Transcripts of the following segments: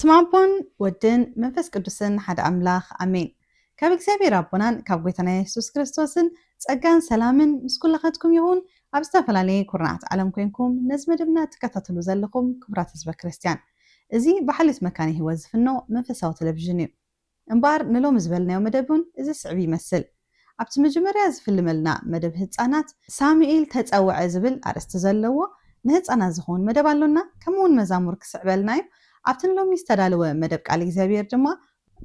ስም ኣቦን ወድን መንፈስ ቅዱስን ሓደ ኣምላኽ ኣሜን። ካብ እግዚኣብሔር ኣቦናን ካብ ጎይታና የሱስ ክርስቶስን ጸጋን ሰላምን ምስ ኩላኻትኩም ይኹን። ኣብ ዝተፈላለየ ኩርናዓት ዓለም ኮይንኩም ነዚ መደብና ትከታተሉ ዘለኹም ክቡራት ህዝበ ክርስቲያን፣ እዚ ብሓልዮት መካነ ህይወት ዝፍኖ መንፈሳዊ ቴሌቪዥን እዩ። እምበኣር ንሎሚ ዝበልናዮ መደብ እውን እዚ ስዕብ ይመስል። ኣብቲ መጀመርያ ዝፍልመልና መደብ ህፃናት ሳሙኤል ተፀውዐ ዝብል ኣርእስቲ ዘለዎ ንህፃናት ዝኸውን መደብ ኣሎና። ከምኡ እውን መዛሙር ክስዕበልና እዩ። ኣብቲ ንሎሚ ዝተዳለወ መደብ ቃል እግዚኣብሔር ድማ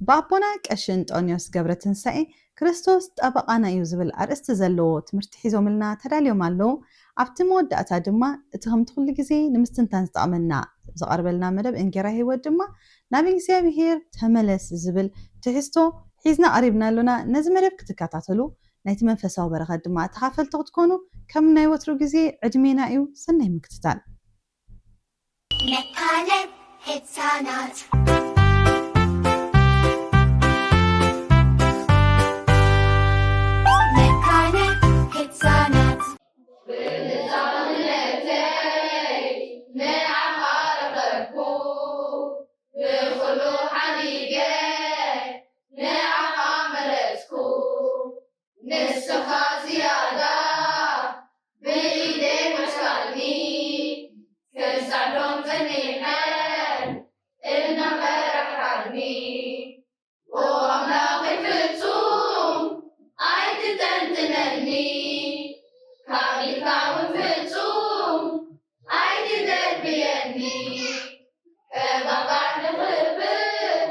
ብኣቦና ቀሺ እንጦንዮስ ገብረ ትንሳኤ ክርስቶስ ጠበቓና እዩ ዝብል ኣርእስቲ ዘለዎ ትምህርቲ ሒዞምልና ተዳልዮም ኣለዉ። ኣብቲ መወዳእታ ድማ እቲ ከምቲ ኩሉ ግዜ ንምስትንታን ዝጠቕመና ዝቐርበልና መደብ እንጌራ ህይወት ድማ ናብ እግዚኣብሔር ተመለስ ዝብል ትሕዝቶ ሒዝና ቀሪብና ኣሎና። ነዚ መደብ ክትከታተሉ ናይቲ መንፈሳዊ በረኸት ድማ ተኻፈልቲ ክትኮኑ ከም ናይ ወትሩ ግዜ ዕድሜና እዩ። ሰናይ ምክትታል። መካነ ህፃናት መካነ ህፃናት ብህፃንነተይ ንዓኻ ረኸብኩ፣ ብኹሉ ሓዲገ ንዓኻ መረፅኩ። ንስኻ ዝያዳ ብኢደይ ሓዝካኒ፣ ክሳዕቶም ጸኒሐን እናመራሕካኒ። ኦ ኣምላኸይ ፍጹም ኣይትተንትነኒ፣ ካብ ኢድካ እውን ፍጹም ኣይትደርብየኒ። ከማኻ ንኽብል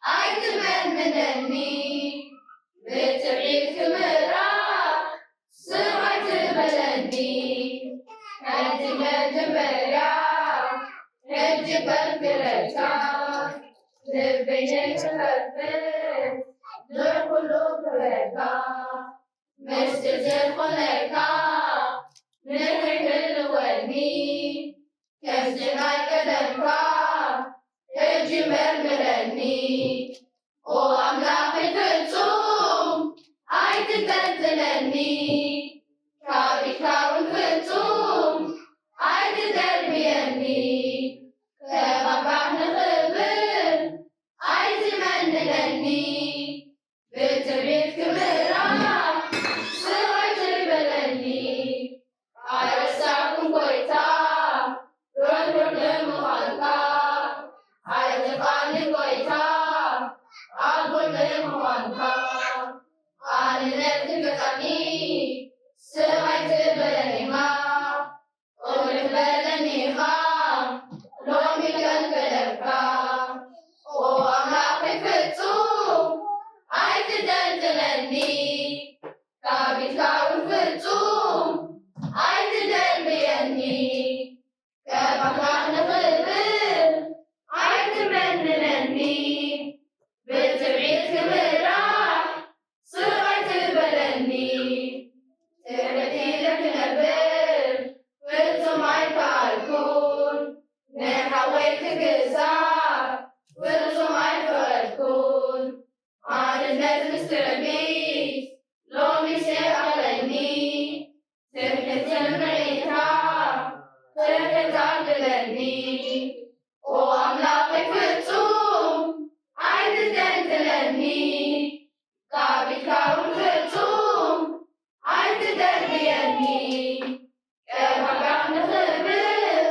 ኣይትመንነኒ፣ ብትዕቢት ክምራሕ ስቕ ኣይትበለኒ። ከምቲ መጀመርያ ሕጂ ከፍቅረካ፣ ልበይ ንክኸፍት ዱር ኩሉ ክህበካ። ምስጢር ዘይኮነካ ንኺሕልወኒ፣ ከምቲ ናይ ቀደምካ ሕጂ መርምረኒ። ኦ ኣምላኸይ ፍጹም ኣይትተንትነኒ፣ ካብ ኢድካ እውን ፍጹም ኣይትደርብየኒ። ከማኻ ንኽብል ኣይትመንነኒ፣ ብትዕቢት ክምራሕ ስቕ ኣይትበለኒ። ኣይረሳዕኩን ጎይታ ርሑቕ ንምዃንካ፣ ኣይጥፋእኒ ጎይታ ኣጉል ንምዃንካ። ኣንነት ክገዛኒ ስቕ ኣይትበለኒ ኢኻ፣ ቁልሕ በለኒ ኢኻ ሎሚ ከም ቀደምካ። ኦ ኣምላኸይ ፍጹም ኣይትተንትነኒ፣ ካብ ኢድካ እውን ፍጹም ኣይትደርብየኒ። ከማኻ ንኽብል ኣይትመንነኒ፣ ብትዕቢት ክምራሕ ስቕ ኣይትበለኒ። ትሕት ኢለ ክነብር ፍጹም ኣይከኣልኩን፣ ንሓወይ ክግዛእ ፍጹም ኣይፈቐድኩን። ኣንነት ምስ ትዕቢት ሎሚስ የዕቐለኒ፣ ትምክሕቲ ምርኢትካ ትምክሕቲ ኣብለኒ። ኦ ኣምላኸይ ፍጹም ኣይትተንትነኒ፣ ካብ ኢድካ እውን ፍጹም ኣይትደርብየኒ። ከማኻ ንኽብል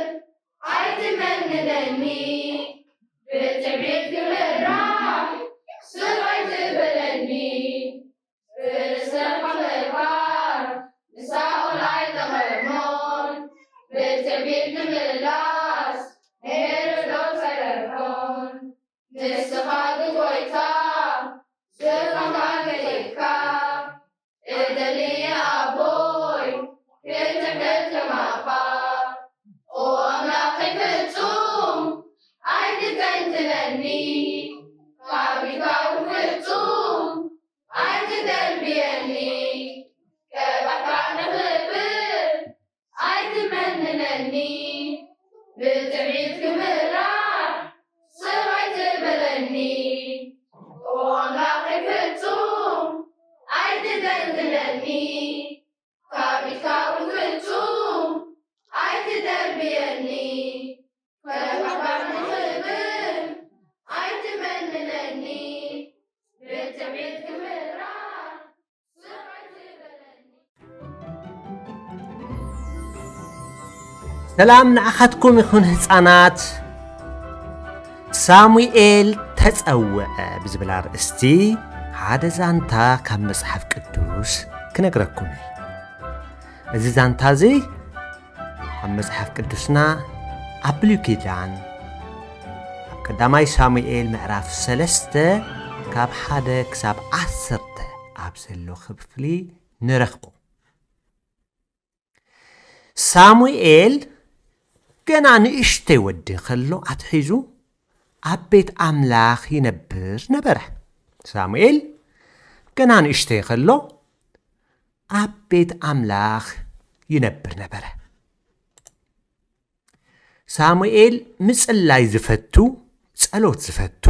ኣይትመንነኒ፣ ብትዕቢት ክምራሕ ስቕ ኣይትበለኒ። ብርእሰ ሓመልካ ንሳኦል ኣይጠቐሞን፣ ብትዕቢት ንምምላስ ንሄሮዶስ ኣይረብሖን። ንስኻ ግን ጎይታ ዝኸፍኣ ገሊፍካ፣ እደሊ ኣቦይ ክትሕት ከማኻ። ኦ ኣምላኸይ ፍጹም ኣይትተንትነኒ፣ ካብ ኢድካ እውን ፍጹም ኣይትደርብየኒ። ከማኻ ንኽብል ኣይትመንነኒ፣ ብትዕቢት ክምራሕ ስቕ ኣይትበለኒ። ኦ ኣምላኸይ ፍጹም ኣይትተንትነኒ፣ ካብ ኢድካ እውን ፍጹም ኣይትደርብየኒ። ከማኻ ንኽብል ሰላም ንዓኻትኩም ይኹን ህፃናት። ሳሙኤል ተፀውዐ ብዝብል ኣርእስቲ ሓደ ዛንታ ካብ መፅሓፍ ቅዱስ ክነግረኩም እየ። እዚ ዛንታ እዚ ኣብ መፅሓፍ ቅዱስና ኣብ ብሉይ ኪዳን ኣብ ቀዳማይ ሳሙኤል ምዕራፍ ሰለስተ ካብ ሓደ ክሳብ ዓሰርተ ኣብ ዘሎ ክፍሊ ንረኽቦ። ሳሙኤል ገና ንእሽተይ ወዲ ከሎ ኣትሒዙ ኣብ ቤት ኣምላኽ ይነብር ነበረ። ሳሙኤል ገና ንእሽተይ ከሎ ኣብ ቤት ኣምላኽ ይነብር ነበረ። ሳሙኤል ምጽላይ ዝፈቱ፣ ጸሎት ዝፈቱ፣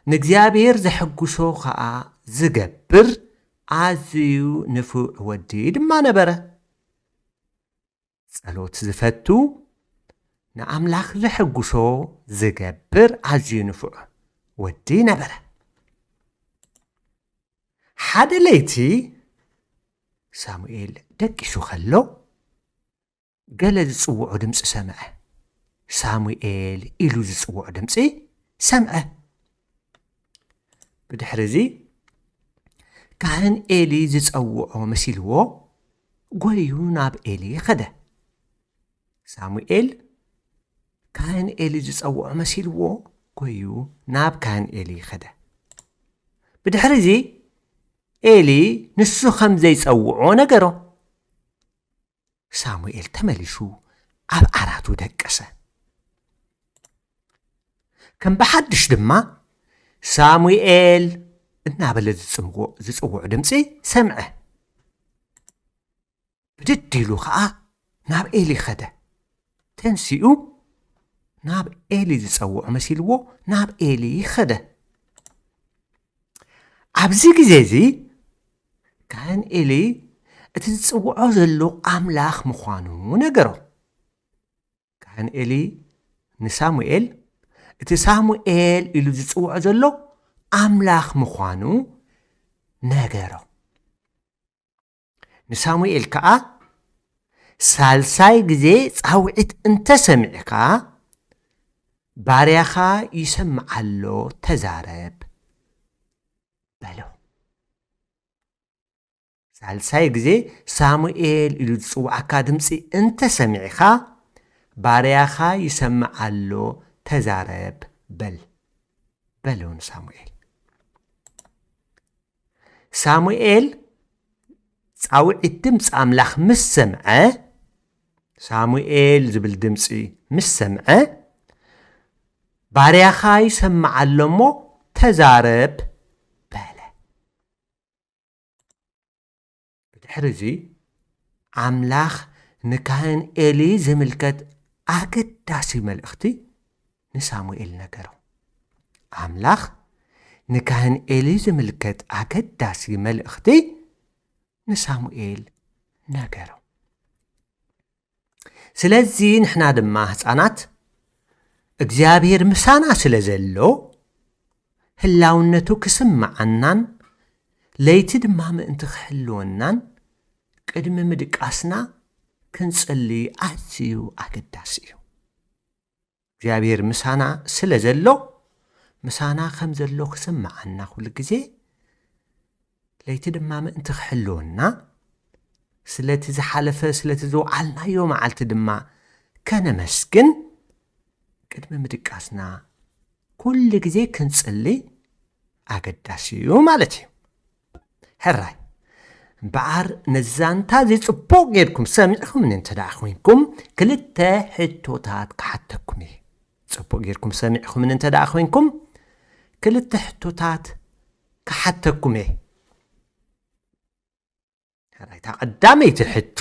ንእግዚኣብሔር ዘሐጉሶ ኸኣ ዝገብር ኣዝዩ ንፉዕ ወዲ ድማ ነበረ። ጸሎት ዝፈቱ፣ ንኣምላኽ ዘሐጉሶ ዝገብር ኣዝዩ ንፉዕ ወዲ ነበረ። ሓደ ለይቲ ሳሙኤል ደቂሱ ከሎ፣ ገለ ዝጽውዖ ድምጺ ሰምዐ። ሳሙኤል ኢሉ ዝጽውዖ ድምጺ ሰምዐ። ብድሕሪ እዚ ካህን ኤሊ ዝጸውዖ መሲልዎ፣ ጎዩ ናብ ኤሊ ኸደ። ሳሙኤል ካህን ኤሊ ዝጸውዖ መሲልዎ፣ ጎዩ ናብ ካህን ኤሊ ኸደ። ብድሕሪ እዚ ኤሊ ንሱ ከም ዘይጸውዖ ነገሮ። ሳሙኤል ተመሊሱ ኣብ ዓራቱ ደቀሰ። ከም ብሓድሽ ድማ ሳሙኤል እናበለ ዝጽምዎ-፣ ዝጽውዖ ድምጺ ሰምዐ። ብድድ ኢሉ ኸኣ ናብ ኤሊ ኸደ። ተንሲኡ ናብ ኤሊ ዝጸውዖ መሲልዎ ናብ ኤሊ ኸደ። ኣብዚ ግዜ እዚ ካህን ኤሊ እቲ ዝጽውዖ ዘሎ ኣምላኽ ምዃኑ ነገሮ። ካህን ኤሊ ንሳሙኤል እቲ ሳሙኤል ኢሉ ዝጽውዖ ዘሎ ኣምላኽ ምዃኑ ነገሮ። ንሳሙኤል ከኣ ሳልሳይ ግዜ ጻውዒት እንተሰሚዕካ፣ ባርያኻ ይሰምዓሎ፣ ተዛረብ በሎ። ሳልሳይ ግዜ ሳሙኤል ኢሉ ዝጽውዓካ ድምጺ እንተሰሚዕኻ፣ ባርያኻ ይሰምዓሎ፣ ተዛረብ በል፣ በሎ ንሳሙኤል። ሳሙኤል ጻውዒት ድምጺ ኣምላኽ ምስ ሰምዐ፣ ሳሙኤል ዝብል ድምጺ ምስ ሰምዐ፣ ባርያኻ ይሰምዓሎ እሞ ተዛረብ በለ። ብድሕሪ እዚ ኣምላኽ ንካህን ኤሊ ዝምልከት ኣገዳሲ መልእኽቲ ንሳሙኤል ነገሮ። ኣምላኽ ንካህን ኤሊ ዝምልከት ኣገዳሲ መልእኽቲ ንሳሙኤል ነገሮ። ስለዚ ንሕና ድማ ህፃናት እግዚኣብሔር ምሳና ስለ ዘሎ ህላውነቱ ክስምዓናን ለይቲ ድማ ምእንቲ ክሕልወናን ቅድሚ ምድቃስና ክንጽሊ ኣዝዩ ኣገዳሲ እዩ። እግዚኣብሔር ምሳና ስለ ዘሎ፣ ምሳና ከም ዘሎ ክስምዓና ኩሉ ግዜ፣ ለይቲ ድማ ምእንቲ ክሕልወና፣ ስለቲ ዝሓለፈ፣ ስለቲ ዝወዓልናዮ መዓልቲ ድማ ከነመስግን፣ ቅድሚ ምድቃስና ኩሉ ግዜ ክንጽሊ ኣገዳሲ እዩ ማለት እዩ። ሕራይ እምበኣር፣ ነዚ ዛንታ እዚ ጽቡቕ ጌርኩም ሰሚዕኹምኒ እንተ ደኣ ኮይንኩም፣ ክልተ ሕቶታት ክሓተኩም እየ። ጽቡቕ ጌርኩም ሰሚዕኹምኒ እንተ ደኣ ኮይንኩም፣ ክልተ ሕቶታት ክሓተኩም እየ። ሕራይ፣ እታ ቀዳመይቲ ሕቶ፣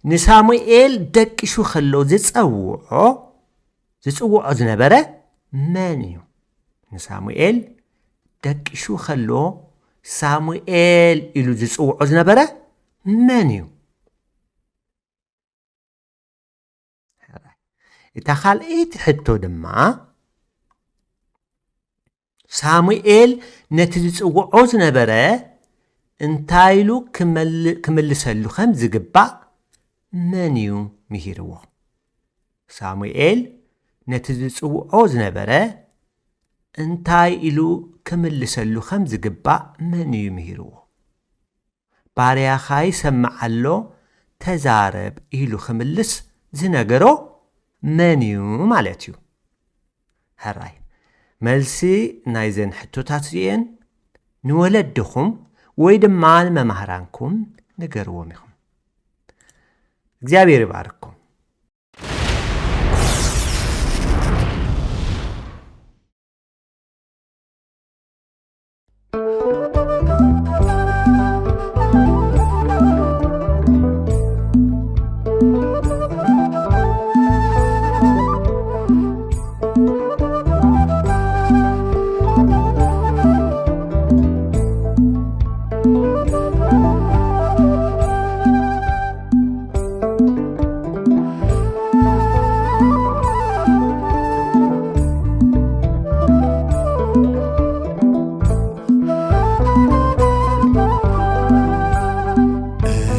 ንሳሙኤል ደቂሱ ከሎ ዝጸውዖ፣ ዝጽውዖ ዝነበረ መን እዩ? ንሳሙኤል ደቂሱ ከሎ ሳሙኤል ኢሉ ዝጽውዖ ዝነበረ መን እዩ? ሕራይ፣ እታ ካልኣይቲ ሕቶ ድማ፣ ሳሙኤል ነቲ ዝጽውዖ ዝነበረ እንታይ ኢሉ ክመል-፣ ክምልሰሉ ከም ዝግባእ መን እዩ ምሂርዎ? ሳሙኤል ነቲ ዝጽውዖ ዝነበረ እንታይ ኢሉ ክምልሰሉ ከም ዝግባእ መን እዩ ምሂርዎ? "ባርያኻ ይሰምዕ ኣሎ፣ ተዛረብ" ኢሉ ክምልስ ዝነገሮ መን እዩ ማለት እዩ? ሕራይ፣ መልሲ ናይዘን ሕቶታት እዚኤን ንወለድኹም ወይ ድማ ንመማህራንኩም ንገርዎም ኢኹም። እግዚኣብሔር ይባርክኩም።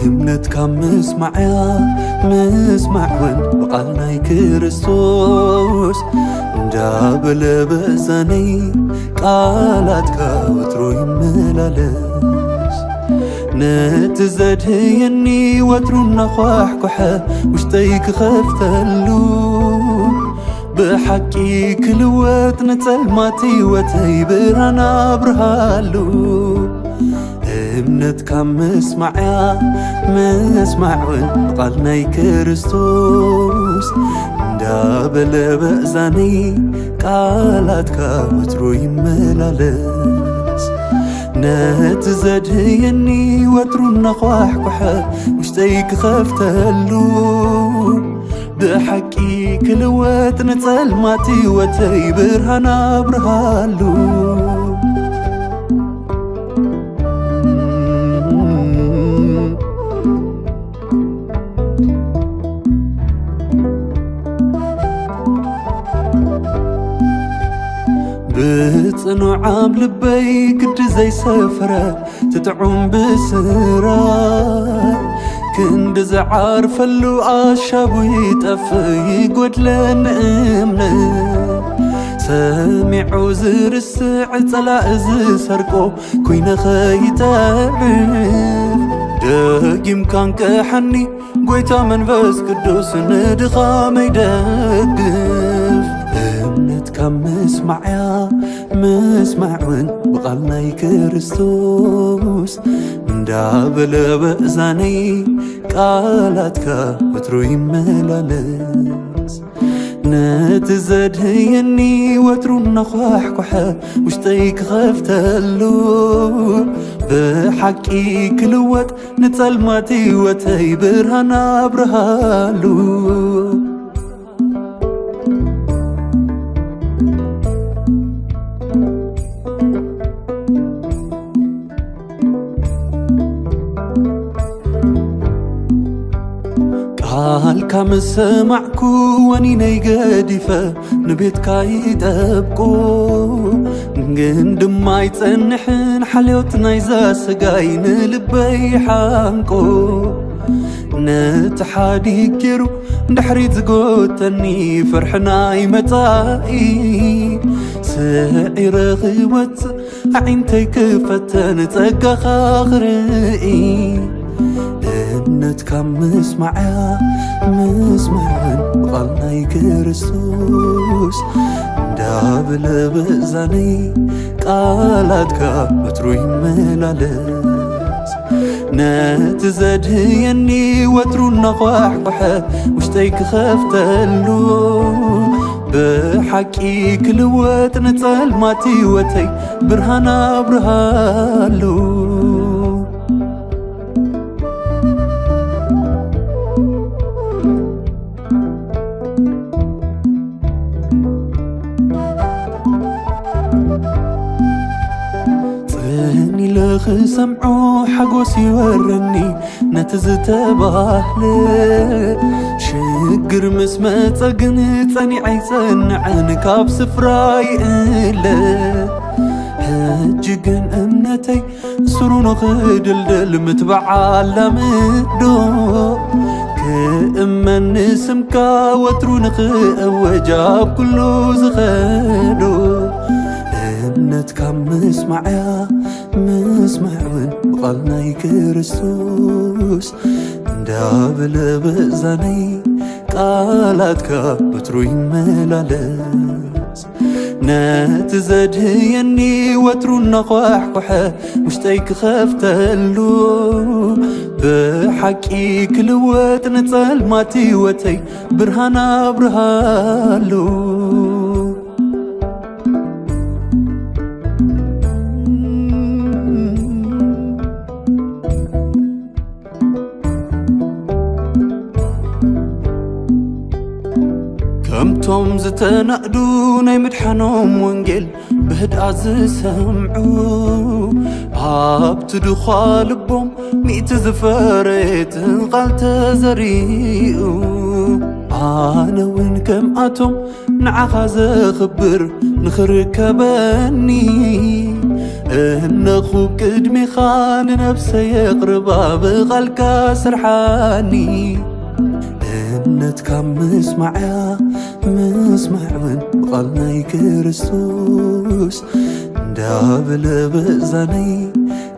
እምነት ካብ ምስማዕያ፣ ምስማዕ እውን ብቓል ናይ ክርስቶስ፣ እንዳበለ በእዛነይ ቃላትካ ወትሩ ይመላለስ። ነቲ ዘድህየኒ ወትሩ እናኳሕኩሐ ውሽጠይ ክኸፍተሉ፣ ብሓቂ ክልወጥ ንጸልማት ህይወተይ ብርሃን ኣብርሃሉ። እምነት ካብ ምስማዕያ፣ ምስማዕ እውን ብቓል ናይ ክርስቶስ፣ እንዳበለ በእዛነይ ቃላትካ ወትሩ ይመላለስ። ነቲ ዘድህየኒ ወትሩ እናኳሕኩሐ ውሽጠይ ክኸፍተሉ፣ ብሓቂ ክልወጥ ንጸልማት ህይወተይ ብርሃን ኣብርሃሉ። ብጽኑዕ ኣብ ልበይ ግዲ ዘይሰፍረ ትጥዑም ብስራ፣ ክንዲ ዝዓርፈሉ ኣሻቡ ይጠፍእ ይጎድለኒ እምነት። ሰሚዑ ዝርስዕ ጸላኢ ዝሰርቆ፣ ኮይነ ከይተርፍ ደጊምካ እንቅሓኒ፣ ጎይታ መንፈስ ቅዱስ ንድኻመይ ደግፍ። እምነት ካብ ምስማዕያ፣ ምስማዕ እውን ብቓል ናይ ክርስቶስ፣ እንዳበለ በእዛነይ ቃላትካ ወትሩ ይመላለስ። ነቲ ዘድህየኒ ወትሩ እናኳሕኩሐ ውሽጠይ ክኸፍተሉ፣ ብሓቂ ክልወጥ ንጸልማት ህይወተይ ብርሃን ኣብርሃሉ። ቃልካ ምስ ሰማዕኩ ወኒነይ ገዲፈ ንቤትካ ይጠብቁ፣ ግን ድማ ኣይጸንሕን ሓልዮት ናይዛ ስጋይ ንልበይ ሓንቆ። ነቲ ሓዲግ ገይሩ ድሕሪት ዝጎተኒ ፍርሒ ናይ መጻኢ፣ ስዒረ ክወጽእ ኣዒንተይ ክፈተን ጸጋኻ ክርኢ። እምነት ካብ ምስማዕያ፣ ምስማዕን ብቓል ናይ ክርስቶስ፣ እንዳበለ በእዛነይ ቃላትካ ወትሩ ይመላለስ። ነቲ ዘድህየኒ ወትሩ እናኳሕኩሐ ውሽጠይ ክኸፍተሉ፣ ብሓቂ ክልወጥ ንጸልማት ህይወተይ ብርሃን ኣብርሃሉ። ጽን ኢለ ክሰምዖ ሓጎስ ይወረኒ ነቲ ዝተባህለ። ሽግር ምስ መጸ ግን ጸኒዐ ኣይጸንዕን ካብ ስፍራ ይእለ። ሕጂ ግን እምነተይ ስሩ ንኽድልድል ምትባዕ ኣላምዶ። እመን ንስምካ ወትሩ ንኽእወጅ ኣብ ኩሉ ዝኸዶ እምነት ካብ ምስማዕያ ምስማዕ እውን ብቓል ናይ ክርስቶስ እንዳበለ በዛነይ ቃላትካ ወትሩ ይመላለስ። ነቲ ዘድህየኒ ወትሩ እናኳሕኩሐ ውሽጠይ ክኸፍተሉ፣ ብሓቂ ክልወጥ ንጸልማት ህይወተይ ብርሃን ኣብርሃሉ። ከምቶም ዝተናእዱ ናይ ምድሓኖም ወንጌል ብህድኣት ዝሰምዑ፣ ኣብቲ ድዃ ልቦም ሚእቲ ዝፈረየት ቃል ተዘሪኡ። ኣነ እውን ከምኣቶም ንዓኻ ዘኽብር ንኽርከበኒ፣ እነኹ ቅድሜኻ ንነብሰይ የቕርባ ብቓልካ ስርሓኒ። እምነት ካብ ምስማዕያ ምስማዕ እውን ብቓል ናይ ክርስቶስ እንዳበለ በዛነይ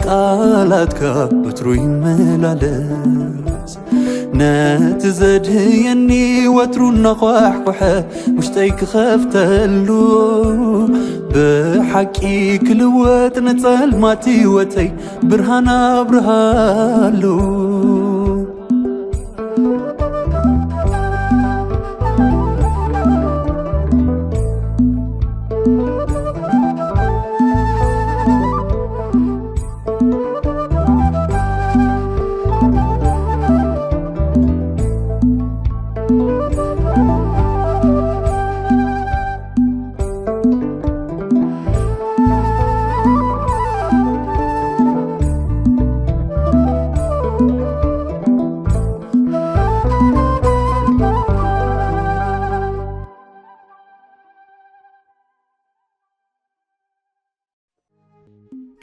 ቃላትካ ወትሩ ይመላለስ። ነቲ ዘድህየኒ ወትሩ እናኳሕኩሐ ውሽጠይ ክኸፍተሉ፣ ብሓቂ ክልወጥ ንጸልማት ህይወተይ ብርሃን ኣብርሃሉ።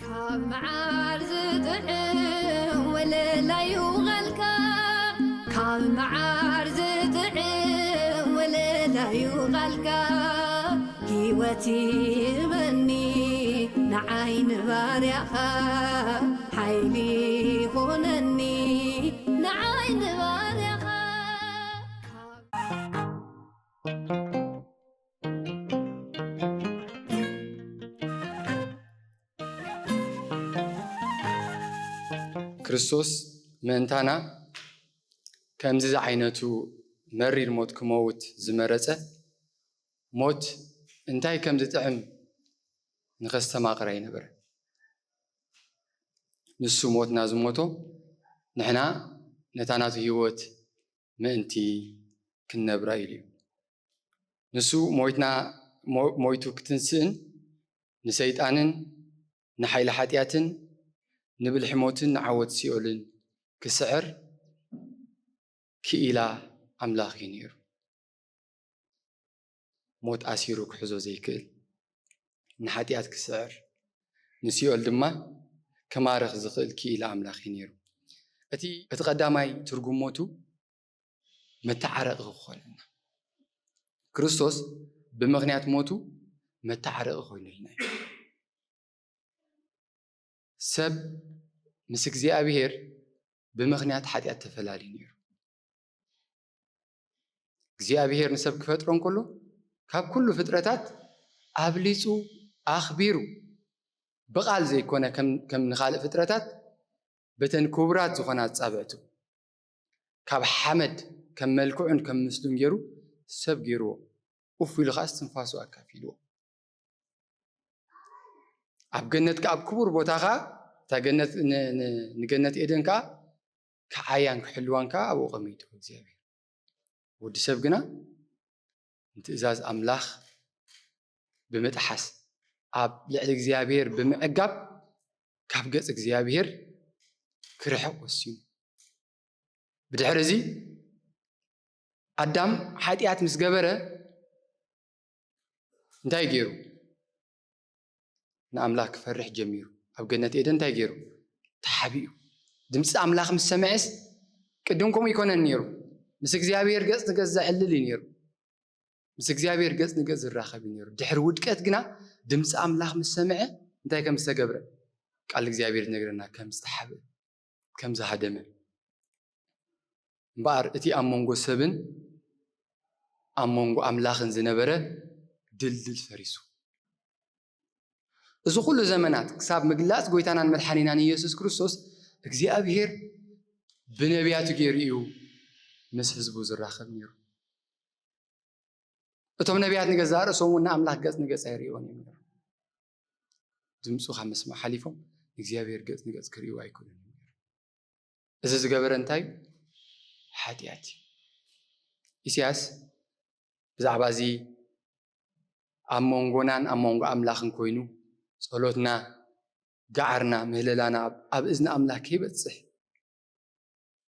ካብ መዓር ዝጥዕም ወለላዩ ቓልካ፣ ካብ መዓር ዝጥዕም ወለላዩ ቓልካ፣ ህይወት ይህበኒ ንዓይ ንባርያኻ፣ ሓይሊ ይኹነኒ ንዓይ ንባርያኻ። ክርስቶስ ምእንታና ከምዚ ዝዓይነቱ መሪር ሞት ክመውት ዝመረጸ፣ ሞት እንታይ ከም ዝጥዕም ንኸስተማቕር ኣይነበረ። ንሱ ሞትና ዝሞቶ፣ ንሕና ነታ ናቱ ህይወት ምእንቲ ክንነብራ ኢሉ እዩ። ንሱ ሞይትና፣ ሞ-፣ ሞይቱ ክትንስእን፣ ንሰይጣንን ንሓይሊ ሓጢኣትን ንብልሒ ሞትን ንዓወት ሲኦልን ክስዕር ክኢላ ኣምላኽ እዩ ነይሩ። ሞት ኣሲሩ ክሕዞ ዘይክእል፣ ንሓጢኣት ክስዕር፣ ንሲኦል ድማ ክማርኽ ዝኽእል ክኢላ ኣምላኽ እዩ ነይሩ። እቲ፣ እቲ ቀዳማይ ትርጉም ሞቱ መተዓረቒ ክኾነና። ክርስቶስ ብምኽንያት ሞቱ መተዓረቒ ኮይኑልና እዩ። ሰብ ምስ እግዚኣብሔር ብምኽንያት ሓጢኣት ተፈላልዩ ነይሩ። እግዚኣብሔር ንሰብ ክፈጥሮ እንከሎ፣ ካብ ኩሉ ፍጥረታት ኣብሊጹ ኣኽቢሩ፣ ብቓል ዘይኮነ ከም፣ ከም ንኻልእ ፍጥረታት፣ በተን ክቡራት ዝኾና ኣጻብዕቱ፣ ካብ ሓመድ ከም መልክዑን ከም ምስሉን ገይሩ ሰብ ገይርዎ። ኡፍ ኢሉ ኸኣ እስትንፋሱ ኣካፊልዎ። ኣብ ገነት ከኣ፣ ኣብ ክቡር ቦታ ኸኣ፣ እታ ገነት ን-፣ ን-፣ ንገነት ኤደን ከኣ ክዓያን ክሕልዋን ከኣ ኣብኡ ኣቐሚጥዎ እግዚኣብሔር። ወዲ ሰብ ግና ንትእዛዝ ኣምላኽ ብምጥሓስ፣ ኣብ ልዕሊ እግዚኣብሔር ብምዕጋብ፣ ካብ ገጽ እግዚኣብሔር ክርሕቕ ወሲኑ። ብድሕሪ እዚ ኣዳም ሓጢኣት ምስ ገበረ እንታይ ገይሩ? ንኣምላኽ ክፈርሕ ጀሚሩ። ኣብ ገነት ኤደን እንታይ ገይሩ? ተሓቢኡ። ድምፂ ኣምላኽ ምስ ሰምዐስ፣ ቅድም ከምኡ ይኮነን ነይሩ። ምስ እግዚኣብሔር ገጽ ንገጽ ዘዕልል እዩ ነይሩ። ምስ እግዚኣብሔር ገጽ ንገጽ ዝራኸብ እዩ ነይሩ። ድሕሪ ውድቀት ግና ድምፂ ኣምላኽ ምስ ሰምዐ እንታይ ከም ዝተገብረ ቃል እግዚኣብሔር ይነግረና፣ ከም ዝተሓበ፣ ከም ዝሃደመ። እምበኣር እቲ ኣብ መንጎ ሰብን ኣብ መንጎ ኣምላኽን ዝነበረ ድልድል ፈሪሱ። እዚ ኩሉ ዘመናት ክሳብ ምግላጽ ጎይታናን መድሓኒናን ኢየሱስ ክርስቶስ እግዚኣብሔር ብነቢያቱ ገይሩ እዩ ምስ ህዝቡ ዝራኸብ ነይሩ። እቶም ነቢያት ንገዛእ ርእሶም እውን ንኣምላኽ ገጽ ንገጽ ኣይርእይዎን እዮም ነይሮም። ድምፁ ካብ መስማዕ ሓሊፎም ንእግዚኣብሔር ገጽ ንገጽ ክርእዩ ኣይክእሉን እዮም ነይሮም። እዚ ዝገበረ እንታይ እዩ? ሓጢኣት እዩ። ኢሳያስ ብዛዕባ እዚ ኣብ መንጎናን ኣብ መንጎ ኣምላኽን ኮይኑ ጸሎትና፣ ጋዕርና፣ ምህለላና ኣብ፣ ኣብ እዝኒ ኣምላኽ ከይበጽሕ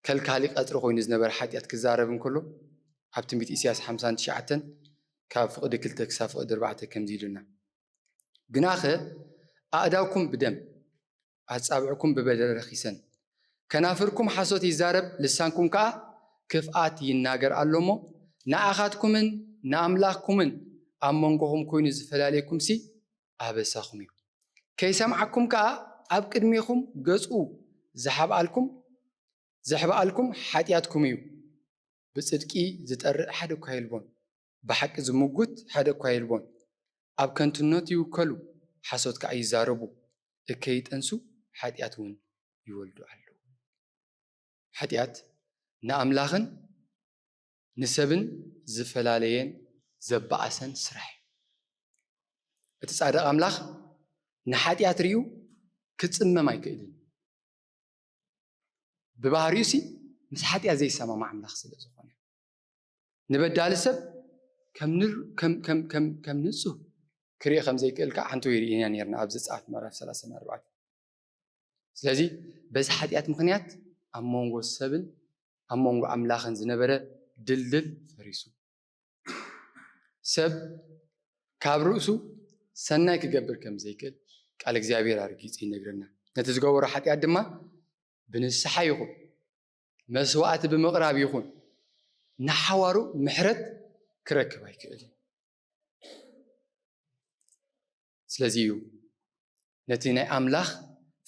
ከልካሊ ቀጽሪ ኮይኑ ዝነበረ ሓጢኣት ክዛረብ እንከሎ፣ ኣብ ትንቢት ኢሳያስ ሓምሳን ትሽዓተን ካብ ፍቕዲ ክልተ ክሳብ ፍቕዲ ኣርባዕተ ከምዚ ኢሉና፣ "ግናኸ ኣእዳውኩም ብደም፣ ኣጻብዕኩም ብበደል ረኺሰን፣ ከናፍርኩም ሓሶት ይዛረብ፣ ልሳንኩም ከኣ ክፍኣት ይናገር ኣሎ እሞ፣ ንኣኻትኩምን ንኣምላኽኩምን ኣብ መንጎኹም ኮይኑ ዝፈላለየኩምሲ ኣበሳኹም እዩ። ከይሰምዓኩም ከኣ ኣብ ቅድሜኹም ገጹ ዝሓብኣልኩም፣ ዘሕብኣልኩም ሓጢኣትኩም እዩ። ብጽድቂ ዝጠርእ ሓደ እኳ የልቦን፣ ብሓቂ ዝምጉት ሓደ እኳ የልቦን። ኣብ ከንቱነት ይውከሉ፣ ሓሶት ከኣ ይዛረቡ፣ እከይ ይጠንሱ፣ ሓጢኣት እውን ይወልዱ ኣለዉ።" ሓጢኣት ንኣምላኽን ንሰብን ዝፈላለየን ዘባኣሰን ስራሕ እዩ። እቲ ጻድቕ ኣምላኽ ንሓጢኣት ርእዩ ክጽመም ኣይክእልን። ብባህሪኡ ሲ ምስ ሓጢኣት ዘይሰማማዕ ኣምላኽ ስለ ዝኾነ፣ ንበዳሊ ሰብ ከም ንር-፣ ከም፣ ከም፣ ከም፣ ከም ንጹህ ክርኢ ከም ዘይክእል ከዓ ሓንቶ ይርኢና ነርና ኣብ ዘጸኣት ምዕራፍ ሰላሳን ኣርባዕተን። ስለዚ በዚ ሓጢኣት ምኽንያት ኣብ መንጎ ሰብን ኣብ መንጎ ኣምላኽን ዝነበረ ድልድል ፈሪሱ። ሰብ ካብ ርእሱ ሰናይ ክገብር ከም ዘይክእል ቃል እግዚኣብሔር ኣርጊጹ ይነግረና። ነቲ ዝገበሮ ሓጢኣት ድማ ብንስሓ ይኹን መስዋእቲ ብምቕራብ ይኹን ንሓዋሩ ምሕረት ክረክብ ኣይክእልን። ስለዚ እዩ ነቲ ናይ ኣምላኽ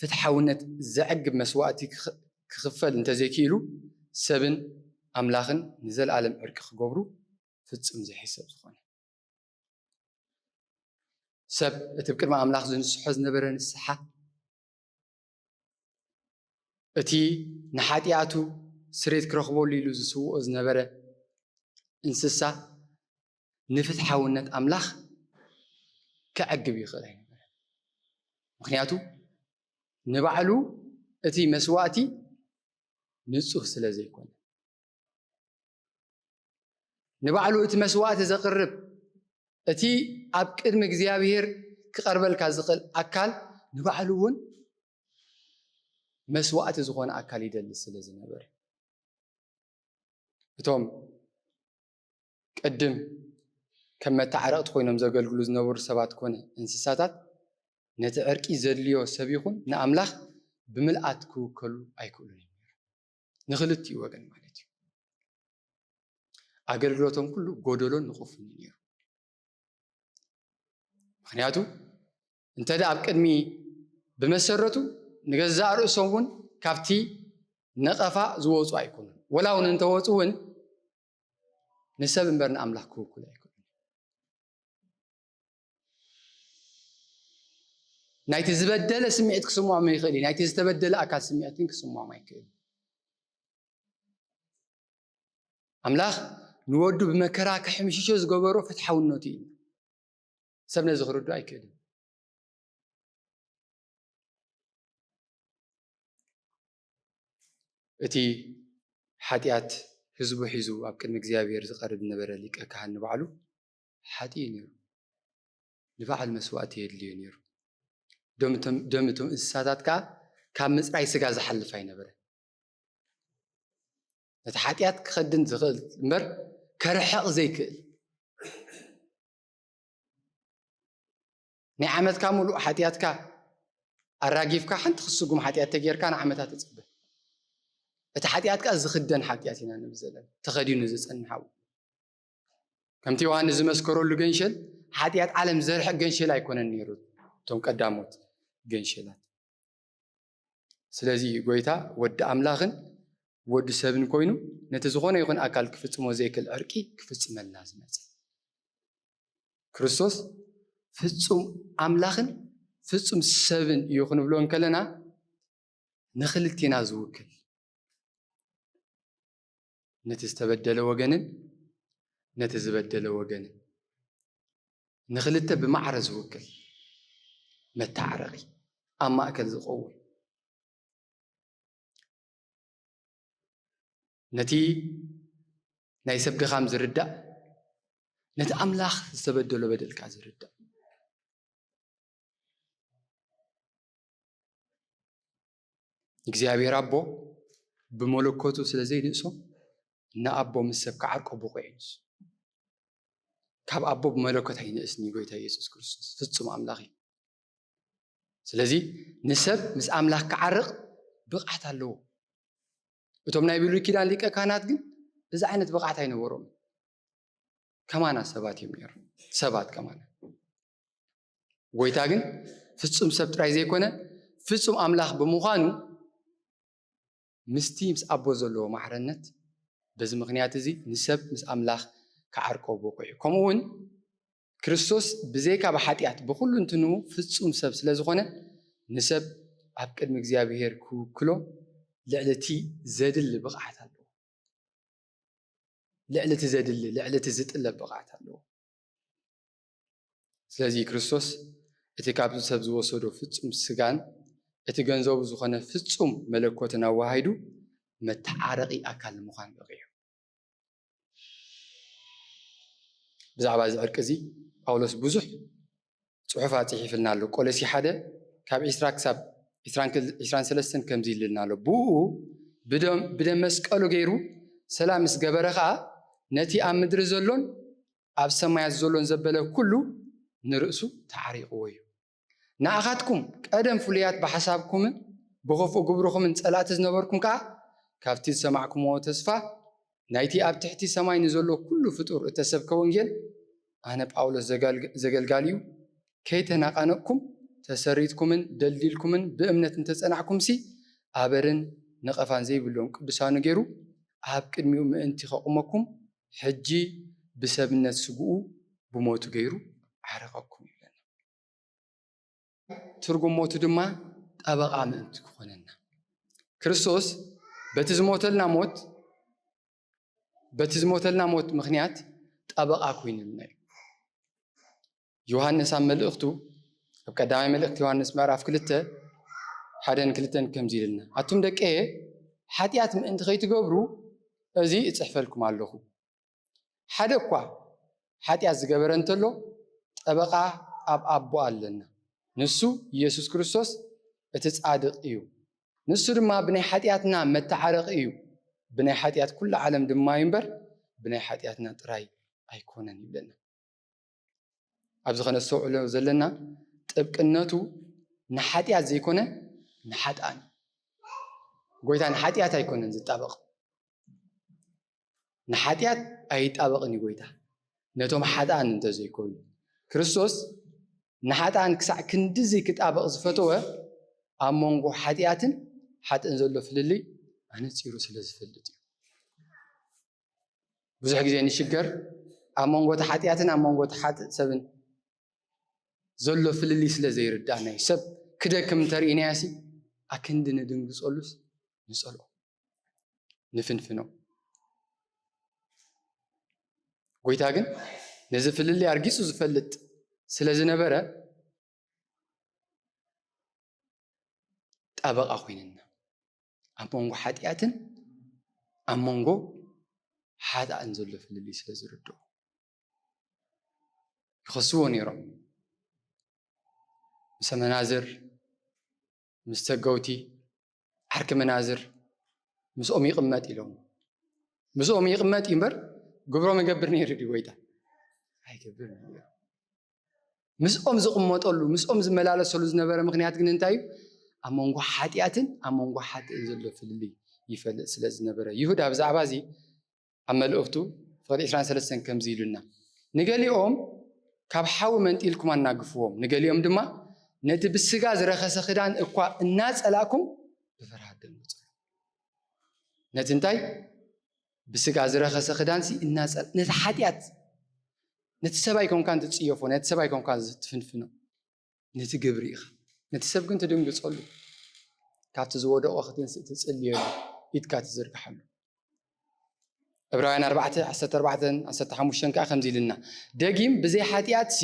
ፍትሓውነት ዘዕግብ መስዋእቲ ክኽ-፣ ክኽፈል እንተዘይክኢሉ ሰብን ኣምላኽን ንዘለኣለም ዕርቂ ክገብሩ ፍጹም ዘይሕሰብ ዝኾነ። ሰብ እቲ ብቅድሚ ኣምላኽ ዝንስሖ ዝነበረ ንስሓ፣ እቲ ንሓጢኣቱ ስሬት ክረኽበሉ ኢሉ ዝስውኦ ዝነበረ እንስሳ ንፍትሓውነት ኣምላኽ ከዕግብ ይኽእል ኣይነበረ። ምኽንያቱ ንባዕሉ እቲ መስዋእቲ ንጹህ ስለ ዘይኮነ። ንባዕሉ እቲ መስዋእቲ ዘቕርብ፣ እቲ ኣብ ቅድሚ እግዚኣብሔር ክቐርበልካ ዝኽእል ኣካል ንባዕሉ እውን መስዋእቲ ዝኾነ ኣካል ይደሊ ስለ ዝነበረ። እቶም ቅድም ከም መተዓረቕቲ ኮይኖም ዘገልግሉ ዝነበሩ ሰባት ኮነ እንስሳታት ነቲ ዕርቂ ዘድልዮ ሰብ ይኹን ንኣምላኽ ብምልኣት ክውከሉ ኣይክእሉን እዮም ነይሮም። ንኽልቲኡ ወገን ማለት እዩ። ኣገልግሎቶም ኩሉ ጎደሎን ንቑፍን እዩ ነይሩ። ምኽንያቱ እንተ ደኣ ኣብ ቅድሚ ብመሰረቱ ንገዛእ ርእሶም እውን ካብቲ ነቐፋ ዝወፁ ኣይኮኑን። ወላ እውን እንተወፁ እውን ንሰብ እምበር ንኣምላኽ ክውክሉ ኣይኮኑን። ናይቲ ዝበደለ ስምዒት ክስምዖም ይኽእል እዩ። ናይቲ ዝተበደለ ኣካል ስምዒት ግን ክስምዖም ኣይክእል። ኣምላኽ ንወዱ ብመከራ ክሕምሽሾ ዝገበሮ ፍትሓውነቱ እዩ። ሰብ ነዚ ክርዱ ኣይክእልን። እቲ ሓጢኣት ህዝቡ ሒዙ ኣብ ቅድሚ እግዚኣብሔር ዝቐርብ ዝነበረ ሊቀ ካህን ንባዕሉ ሓጢኡ ነይሩ። ንባዕሉ መስዋእቲ የድልዮ ነይሩ። ደም እቶም፣ ደም እቶም እንስሳታት ከኣ ካብ ምጽራይ ስጋ ዝሓልፍ ኣይነበረ። ነቲ ሓጢኣት ክኸድን ዝኽእል እምበር ከርሕቕ ዘይክእል። ናይ ዓመትካ ሙሉእ ሓጢኣትካ ኣራጊፍካ ሓንቲ ክስጉም ሓጢኣት ተጌርካ ንዓመታት ትጽበ። እቲ ሓጢኣት ከኣ ዝኽደን ሓጢኣት ኢና ንብል ዘለና፣ ተኸዲኑ ዝጸንሕ። ከምቲ ዮሃንስ ዝመስከረሉ ገንሸል፣ ሓጢኣት ዓለም ዝሰርሕ ገንሸል ኣይኮነን ነይሩ፣ እቶም ቀዳሞት ገንሸላት። ስለዚ ጎይታ ወዲ ኣምላኽን ወዲ ሰብን ኮይኑ፣ ነቲ ዝኾነ ይኹን ኣካል ክፍጽሞ ዘይክእል ዕርቂ ክፍጽመልና ዝመጸ። ክርስቶስ ፍጹም ኣምላኽን ፍጹም ሰብን እዩ ክንብሎ እንከለና፣ ንኽልቴና ዝውክል፣ ነቲ ዝተበደለ ወገንን ነቲ ዝበደለ ወገንን፣ ንኽልተ ብማዕረ ዝውክል መተዓረቒ፣ ኣብ ማእከል ዝኸውን፣ ነቲ ናይ ሰብ ድኻም ዝርዳእ፣ ነቲ ኣምላኽ ዝተበደሎ በደል ከኣ ዝርዳእ። እግዚኣብሔር ኣቦ ብመለኮቱ ስለ ዘይንእሶ፣ ንኣቦ ምስ ሰብ ክዓርቆ ብቑዕ እዩ ንሱ። ካብ ኣቦ ብመለኮት ኣይንእስን እዩ ጎይታ ኢየሱስ ክርስቶስ፣ ፍጹም ኣምላኽ እዩ። ስለዚ ንሰብ ምስ ኣምላኽ ክዓርቕ ብቕዓት ኣለዎ። እቶም ናይ ብሉይ ኪዳን ሊቀ ካህናት ግን እዚ ዓይነት ብቕዓት ኣይነበሮምን። ከማና ሰባት እዮም ነይሮም፣ ሰባት ከማና። ጎይታ ግን ፍጹም ሰብ ጥራይ ዘይኮነ፣ ፍጹም ኣምላኽ ብምዃኑ፣ ምስቲ ምስ ኣቦ ዘለዎ ማዕረነት፣ በዚ ምኽንያት እዚ ንሰብ ምስ ኣምላኽ ክዓርቆ በቑዑ። ከምኡ እውን ክርስቶስ ብዘይካ ብሓጢኣት ብኹሉ እንትንኡ ፍጹም ሰብ ስለ ዝኾነ፣ ንሰብ ኣብ ቅድሚ እግዚኣብሔር ክውክሎ ልዕሊ እቲ ዘድሊ ብቕዓት ኣለዎ። ልዕሊ እቲ ዘድሊ፣ ልዕሊ እቲ ዝጥለብ ብቕዓት ኣለዎ። ስለዚ ክርስቶስ እቲ ካብዚ ሰብ ዝወሰዶ ፍጹም ስጋን እቲ ገንዘቡ ዝኾነ ፍጹም መለኮትን ኣዋሃሂዱ መተዓረቒ ኣካል ንምዃን በቒዑ። ብዛዕባ እዚ ዕርቂ እዚ ጳውሎስ ብዙሕ ጽሑፋት ጽሒፍልና ኣሎ። ቆሎሲ ሓደ ካብ ዒስራ ክሳብ ዒስራን ክል-፣ ዒስራን ሰለስተን ከምዚ ኢልልና ኣሎ። ብኡ ብደም፣ ብደም መስቀሉ ገይሩ ሰላም ምስ ገበረ ኸኣ ነቲ ኣብ ምድሪ ዘሎን ኣብ ሰማያት ዘሎን ዘበለ ኩሉ ንርእሱ ተዓሪቕዎ እዩ። ንኣኻትኩም ቀደም ፍሉያት ብሓሳብኩምን ብኽፉእ ግብርኹምን ጸላእቲ ዝነበርኩም ከኣ ካብቲ ዝሰማዕኩምዎ ተስፋ ናይቲ ኣብ ትሕቲ ሰማይ ንዘሎ ኩሉ ፍጡር እተሰብከ ወንጌል ኣነ ጳውሎስ ዘጋልግ-፣ ዘገልጋሊኡ ከይተናቓነቕኩም ተሰሪትኩምን ደልዲልኩምን ብእምነት እንተጸናሕኩምሲ ኣበርን ነቐፋን ዘይብሎም ቅዱሳኑ ገይሩ ኣብ ቅድሚኡ ምእንቲ ከቑመኩም ሕጂ ብሰብነት ስግኡ ብሞቱ ገይሩ ዓረቐኩም ይብለና። ትርጉም ሞቱ ድማ ጠበቓ ምእንቲ ክኾነና። ክርስቶስ በቲ ዝሞተልና ሞት፣ በቲ ዝሞተልና ሞት ምኽንያት ጠበቓ ኮይኑልና እዩ። ዮሃንስ ኣብ መልእኽቱ፣ ኣብ ቀዳማይ መልእኽቲ ዮሃንስ ምዕራፍ ክልተ፣ ሓደን ክልተን ከምዚ ኢልና፣ ኣቱም ደቀየ፣ ሓጢኣት ምእንቲ ከይትገብሩ እዚ እጽሕፈልኩም ኣለኹ። ሓደ እኳ ሓጢኣት ዝገበረ እንተሎ፣ ጠበቓ ኣብ ኣቦ ኣለና። ንሱ ኢየሱስ ክርስቶስ እቲ ጻድቕ እዩ። ንሱ ድማ ብናይ ሓጢኣትና መተዓረቒ እዩ። ብናይ ሓጢኣት ኩሉ ዓለም ድማ እዩ እምበር፣ ብናይ ሓጢኣትና ጥራይ ኣይኮነን ይብለና። ኣብዚ ከነስተውዕሎ ዘለና ጥብቅነቱ ንሓጢኣት ዘይኮነ ንሓጥኣን እዩ። ጎይታ ንሓጢኣት ኣይኮነን ዝጣበቕ። ንሓጢኣት ኣይጣበቕን እዩ ጎይታ፣ ነቶም ሓጥኣን እንተዘይኮይኑ። ክርስቶስ ንሓጥኣን ክሳዕ ክንድዚ ክጣበቕ ዝፈተወ ኣብ መንጎ ሓጢኣትን ሓጥእን ዘሎ ፍልልይ ኣነጺሩ ስለ ዝፈልጥ እዩ። ብዙሕ ግዜ ንሽገር ኣብ መንጎ እቲ ሓጢኣትን ኣብ መንጎ እቲ ሓጥእ ሰብን ዘሎ ፍልልይ ስለ ዘይርዳእና እዩ። ሰብ ክደክም እንተርኢናዮሲ ኣክንዲ ንድንግጸሉስ ንጸልኦ፣ ንፍንፍኖ። ጎይታ ግን ነዚ ፍልልይ ኣርጊጹ ዝፈልጥ ስለ ዝነበረ ጠበቓ ኮይንና። ኣብ መንጎ ሓጢኣትን ኣብ መንጎ ሓጥኣን ዘሎ ፍልልይ ስለ ዝርድኦ ይኸስዎ ነይሮም። ምስ መናዝር፣ ምስ ተገውቲ፣ ዓርኪ መናዝር ምስኦም ይቕመጥ ኢሎም። ምስኦም ይቕመጥ እዩ እምበር ግብሮም ይገብር ነይሩ ድዩ ጎይታ? ኣይገብር ነይሩ። ምስኦም ዝቕመጠሉ፣ ምስኦም ዝመላለሰሉ ዝነበረ ምኽንያት ግን እንታይ እዩ? ኣብ መንጎ ሓጢኣትን ኣብ መንጎ ሓጥእን ዘሎ ፍልልይ ይፈልጥ ስለ ዝነበረ። ይሁዳ ብዛዕባ እዚ ኣብ መልእኽቱ ፍቕዲ ዕስራን ሰለስተን ከምዚ ኢሉና፣ ንገሊኦም ካብ ሓዊ መንጢልኩም ኣናግፍዎም፣ ንገሊኦም ድማ ነቲ ብስጋ ዝረኸሰ ክዳን እኳ እናጸላእኩም ብፍርሃት ደንግጹ። ነቲ እንታይ? ብስጋ ዝረኸሰ ክዳንሲ እናጸል-፣ ነቲ ሓጢኣት፣ ነቲ ሰብ ኣይኮንካን ትጽየፎ፣ ነቲ ሰብ ኣይኮንካን ትፍንፍኖ፣ ነቲ ግብሪ ኢኻ። ነቲ ሰብ ግን ትድንግጸሉ፣ ካብቲ ዝወደቖ ክትንስእ ትጽልየሉ፣ ኢድካ ትዝርግሓሉ። ዕብራውያን ኣርባዕተ ዓሰርተ ኣርባዕተን ዓሰርተ ሓሙሽተን ከኣ ከምዚ ኢልና፣ ደጊም ብዘይ ሓጢኣትሲ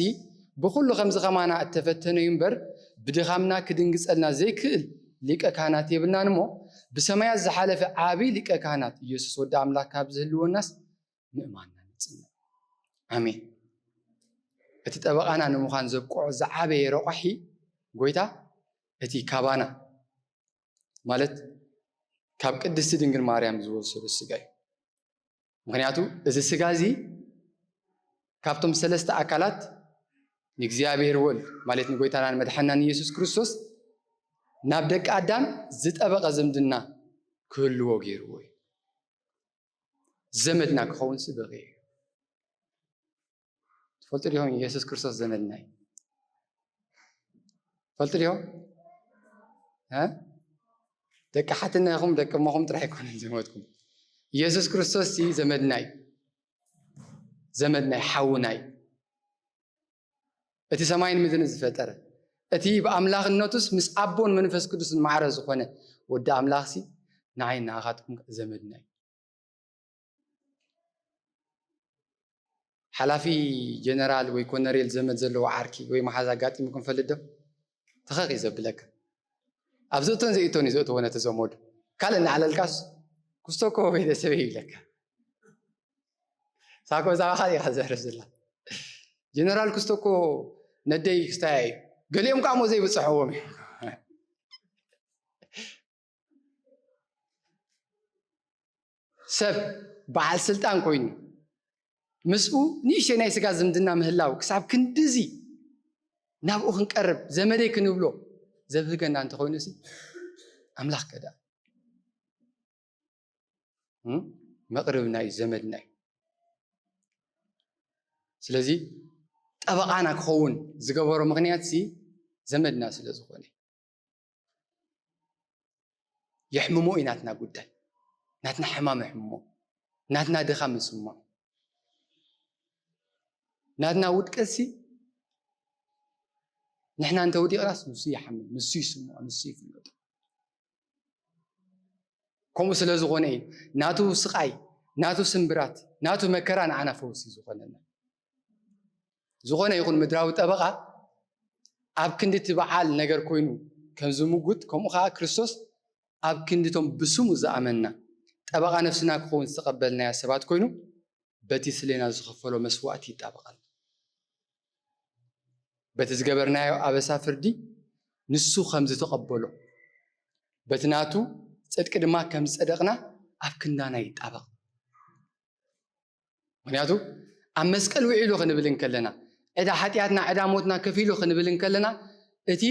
ብኹሉ ከምዚ ከማና እተፈተነ እዩ እምበር፣ ብድኻምና ክድንግጸልና ዘይክእል ሊቀ ካህናት የብልናን እሞ፣ ብሰማያት ዝሓለፈ ዓቢ ሊቀ ካህናት ኢየሱስ ወዲ ኣምላኽ ካብ ዝህልወናስ ምእማንና ንጽንዕ። ኣሜን። እቲ ጠበቓና ንምዃን ዘብቅዖ ዝዓበየ ረቋሒ ጎይታ እቲ ካባና ማለት ካብ ቅድስቲ ድንግል ማርያም ዝወሰዶ ስጋ እዩ። ምኽንያቱ እዚ ስጋ እዚ ካብቶም ሰለስተ ኣካላት ንእግዚኣብሔር ወልድ ማለት ንጎይታና ንመድሓንና ንኢየሱስ ክርስቶስ ናብ ደቂ ኣዳም ዝጠበቐ ዝምድና ክህልዎ ገይርዎ እዩ። ዘመድና ክኸውን ስበቂ እዩ። ትፈልጡ ዲኹም? ኢየሱስ ክርስቶስ ዘመድና እዩ። ትፈልጡ ዲኹም? እ? ደቂ ሓትነኹም ደቂ እሞኹም ጥራይ ኣይኮነን ዝሞትኩም። ኢየሱስ ክርስቶስ ሲ ዘመድና እዩ። ዘመድና እዩ፣ ሓውና እዩ። እቲ ሰማይን ምድርን ዝፈጠረ፣ እቲ ብኣምላኽነቱስ ምስ ኣቦን መንፈስ ቅዱስን ማዕረ ዝኾነ ወዲ ኣምላኽሲ ንዓይ ንኣኻትኩም ዘመድና እዩ። ሓላፊ ጀነራል ወይ ኮነሬል ዘመድ ዘለዎ ዓርኪ ወይ መሓዛ ኣጋጢሙኩም ፈልጥ ዶ? ተኸኽ እዩ ዘብለካ። ኣብ ዝእቶን ዘይእቶን እዩ ዘእትዎ ነቲ ዘመዱ። ካልእ እናዓለልካስ፣ "ክስቶ እኮ ቤተሰበይ" ይብለካ። ሳኮ ብዛዕባ ካልእ ኢኻ ዘርፍ ዘላ። ጀነራል ክስቶ እኮ ነደይ ክስታይ እዩ። ገሊኦም ከኣ እሞ ዘይብጽሕዎም እዩ። ሰብ በዓል ስልጣን ኮይኑ ምስኡ ንእሽተይ ናይ ስጋ ዝምድና ምህላው ክሳብ ክንድዚ ናብኡ ክንቀርብ ዘመደይ ክንብሎ ዘብህገና እንተኾይኑሲ ኣምላኽ ከ ደኣ እም? መቕርብና እዩ፣ ዘመድና እዩ። ስለዚ ጠበቓና ክኸውን ዝገበሮ ምኽንያትሲ ዘመድና ስለ ዝኾነ። የሕምሞ እዩ ናትና ጉዳይ፣ ናትና ሕማም የሕምሞ፣ ናትና ድኻም ይስምዖ፣ ናትና ውድቀትሲ ንሕና እንተወዲቕናስ ንሱ ይሓምም፣ ንሱ ይስምዖ፣ ንሱ ይፍለጦ። ከምኡ ስለ ዝኾነ እዩ ናቱ ስቓይ፣ ናቱ ስምብራት፣ ናቱ መከራ ንዓና ፈውሲ ዝኾነና። ዝኾነ ይኹን ምድራዊ ጠበቓ ኣብ ክንዲ እቲ በዓል ነገር ኮይኑ ከም ዝምጉት፣ ከምኡ ኸዓ ክርስቶስ ኣብ ክንዲ እቶም ብስሙ ዝኣመንና ጠበቓ ነፍስና ክኸውን ዝተቐበልናዮ ሰባት ኮይኑ በቲ ስሌና ዝኸፈሎ መስዋእቲ ይጣበቐና። በቲ ዝገበርናዮ ኣበሳ ፍርዲ ንሱ ከም ዝተቐበሎ፣ በቲ ናቱ ጽድቂ ድማ ከም ዝጸደቕና ኣብ ክንዳና ይጣበቕ። ምኽንያቱ ኣብ መስቀል ውዒሉ ክንብል እንከለና፣ ዕዳ ሓጢኣትና፣ ዕዳ ሞትና ከፊሉ ክንብል እንከለና፣ እቲ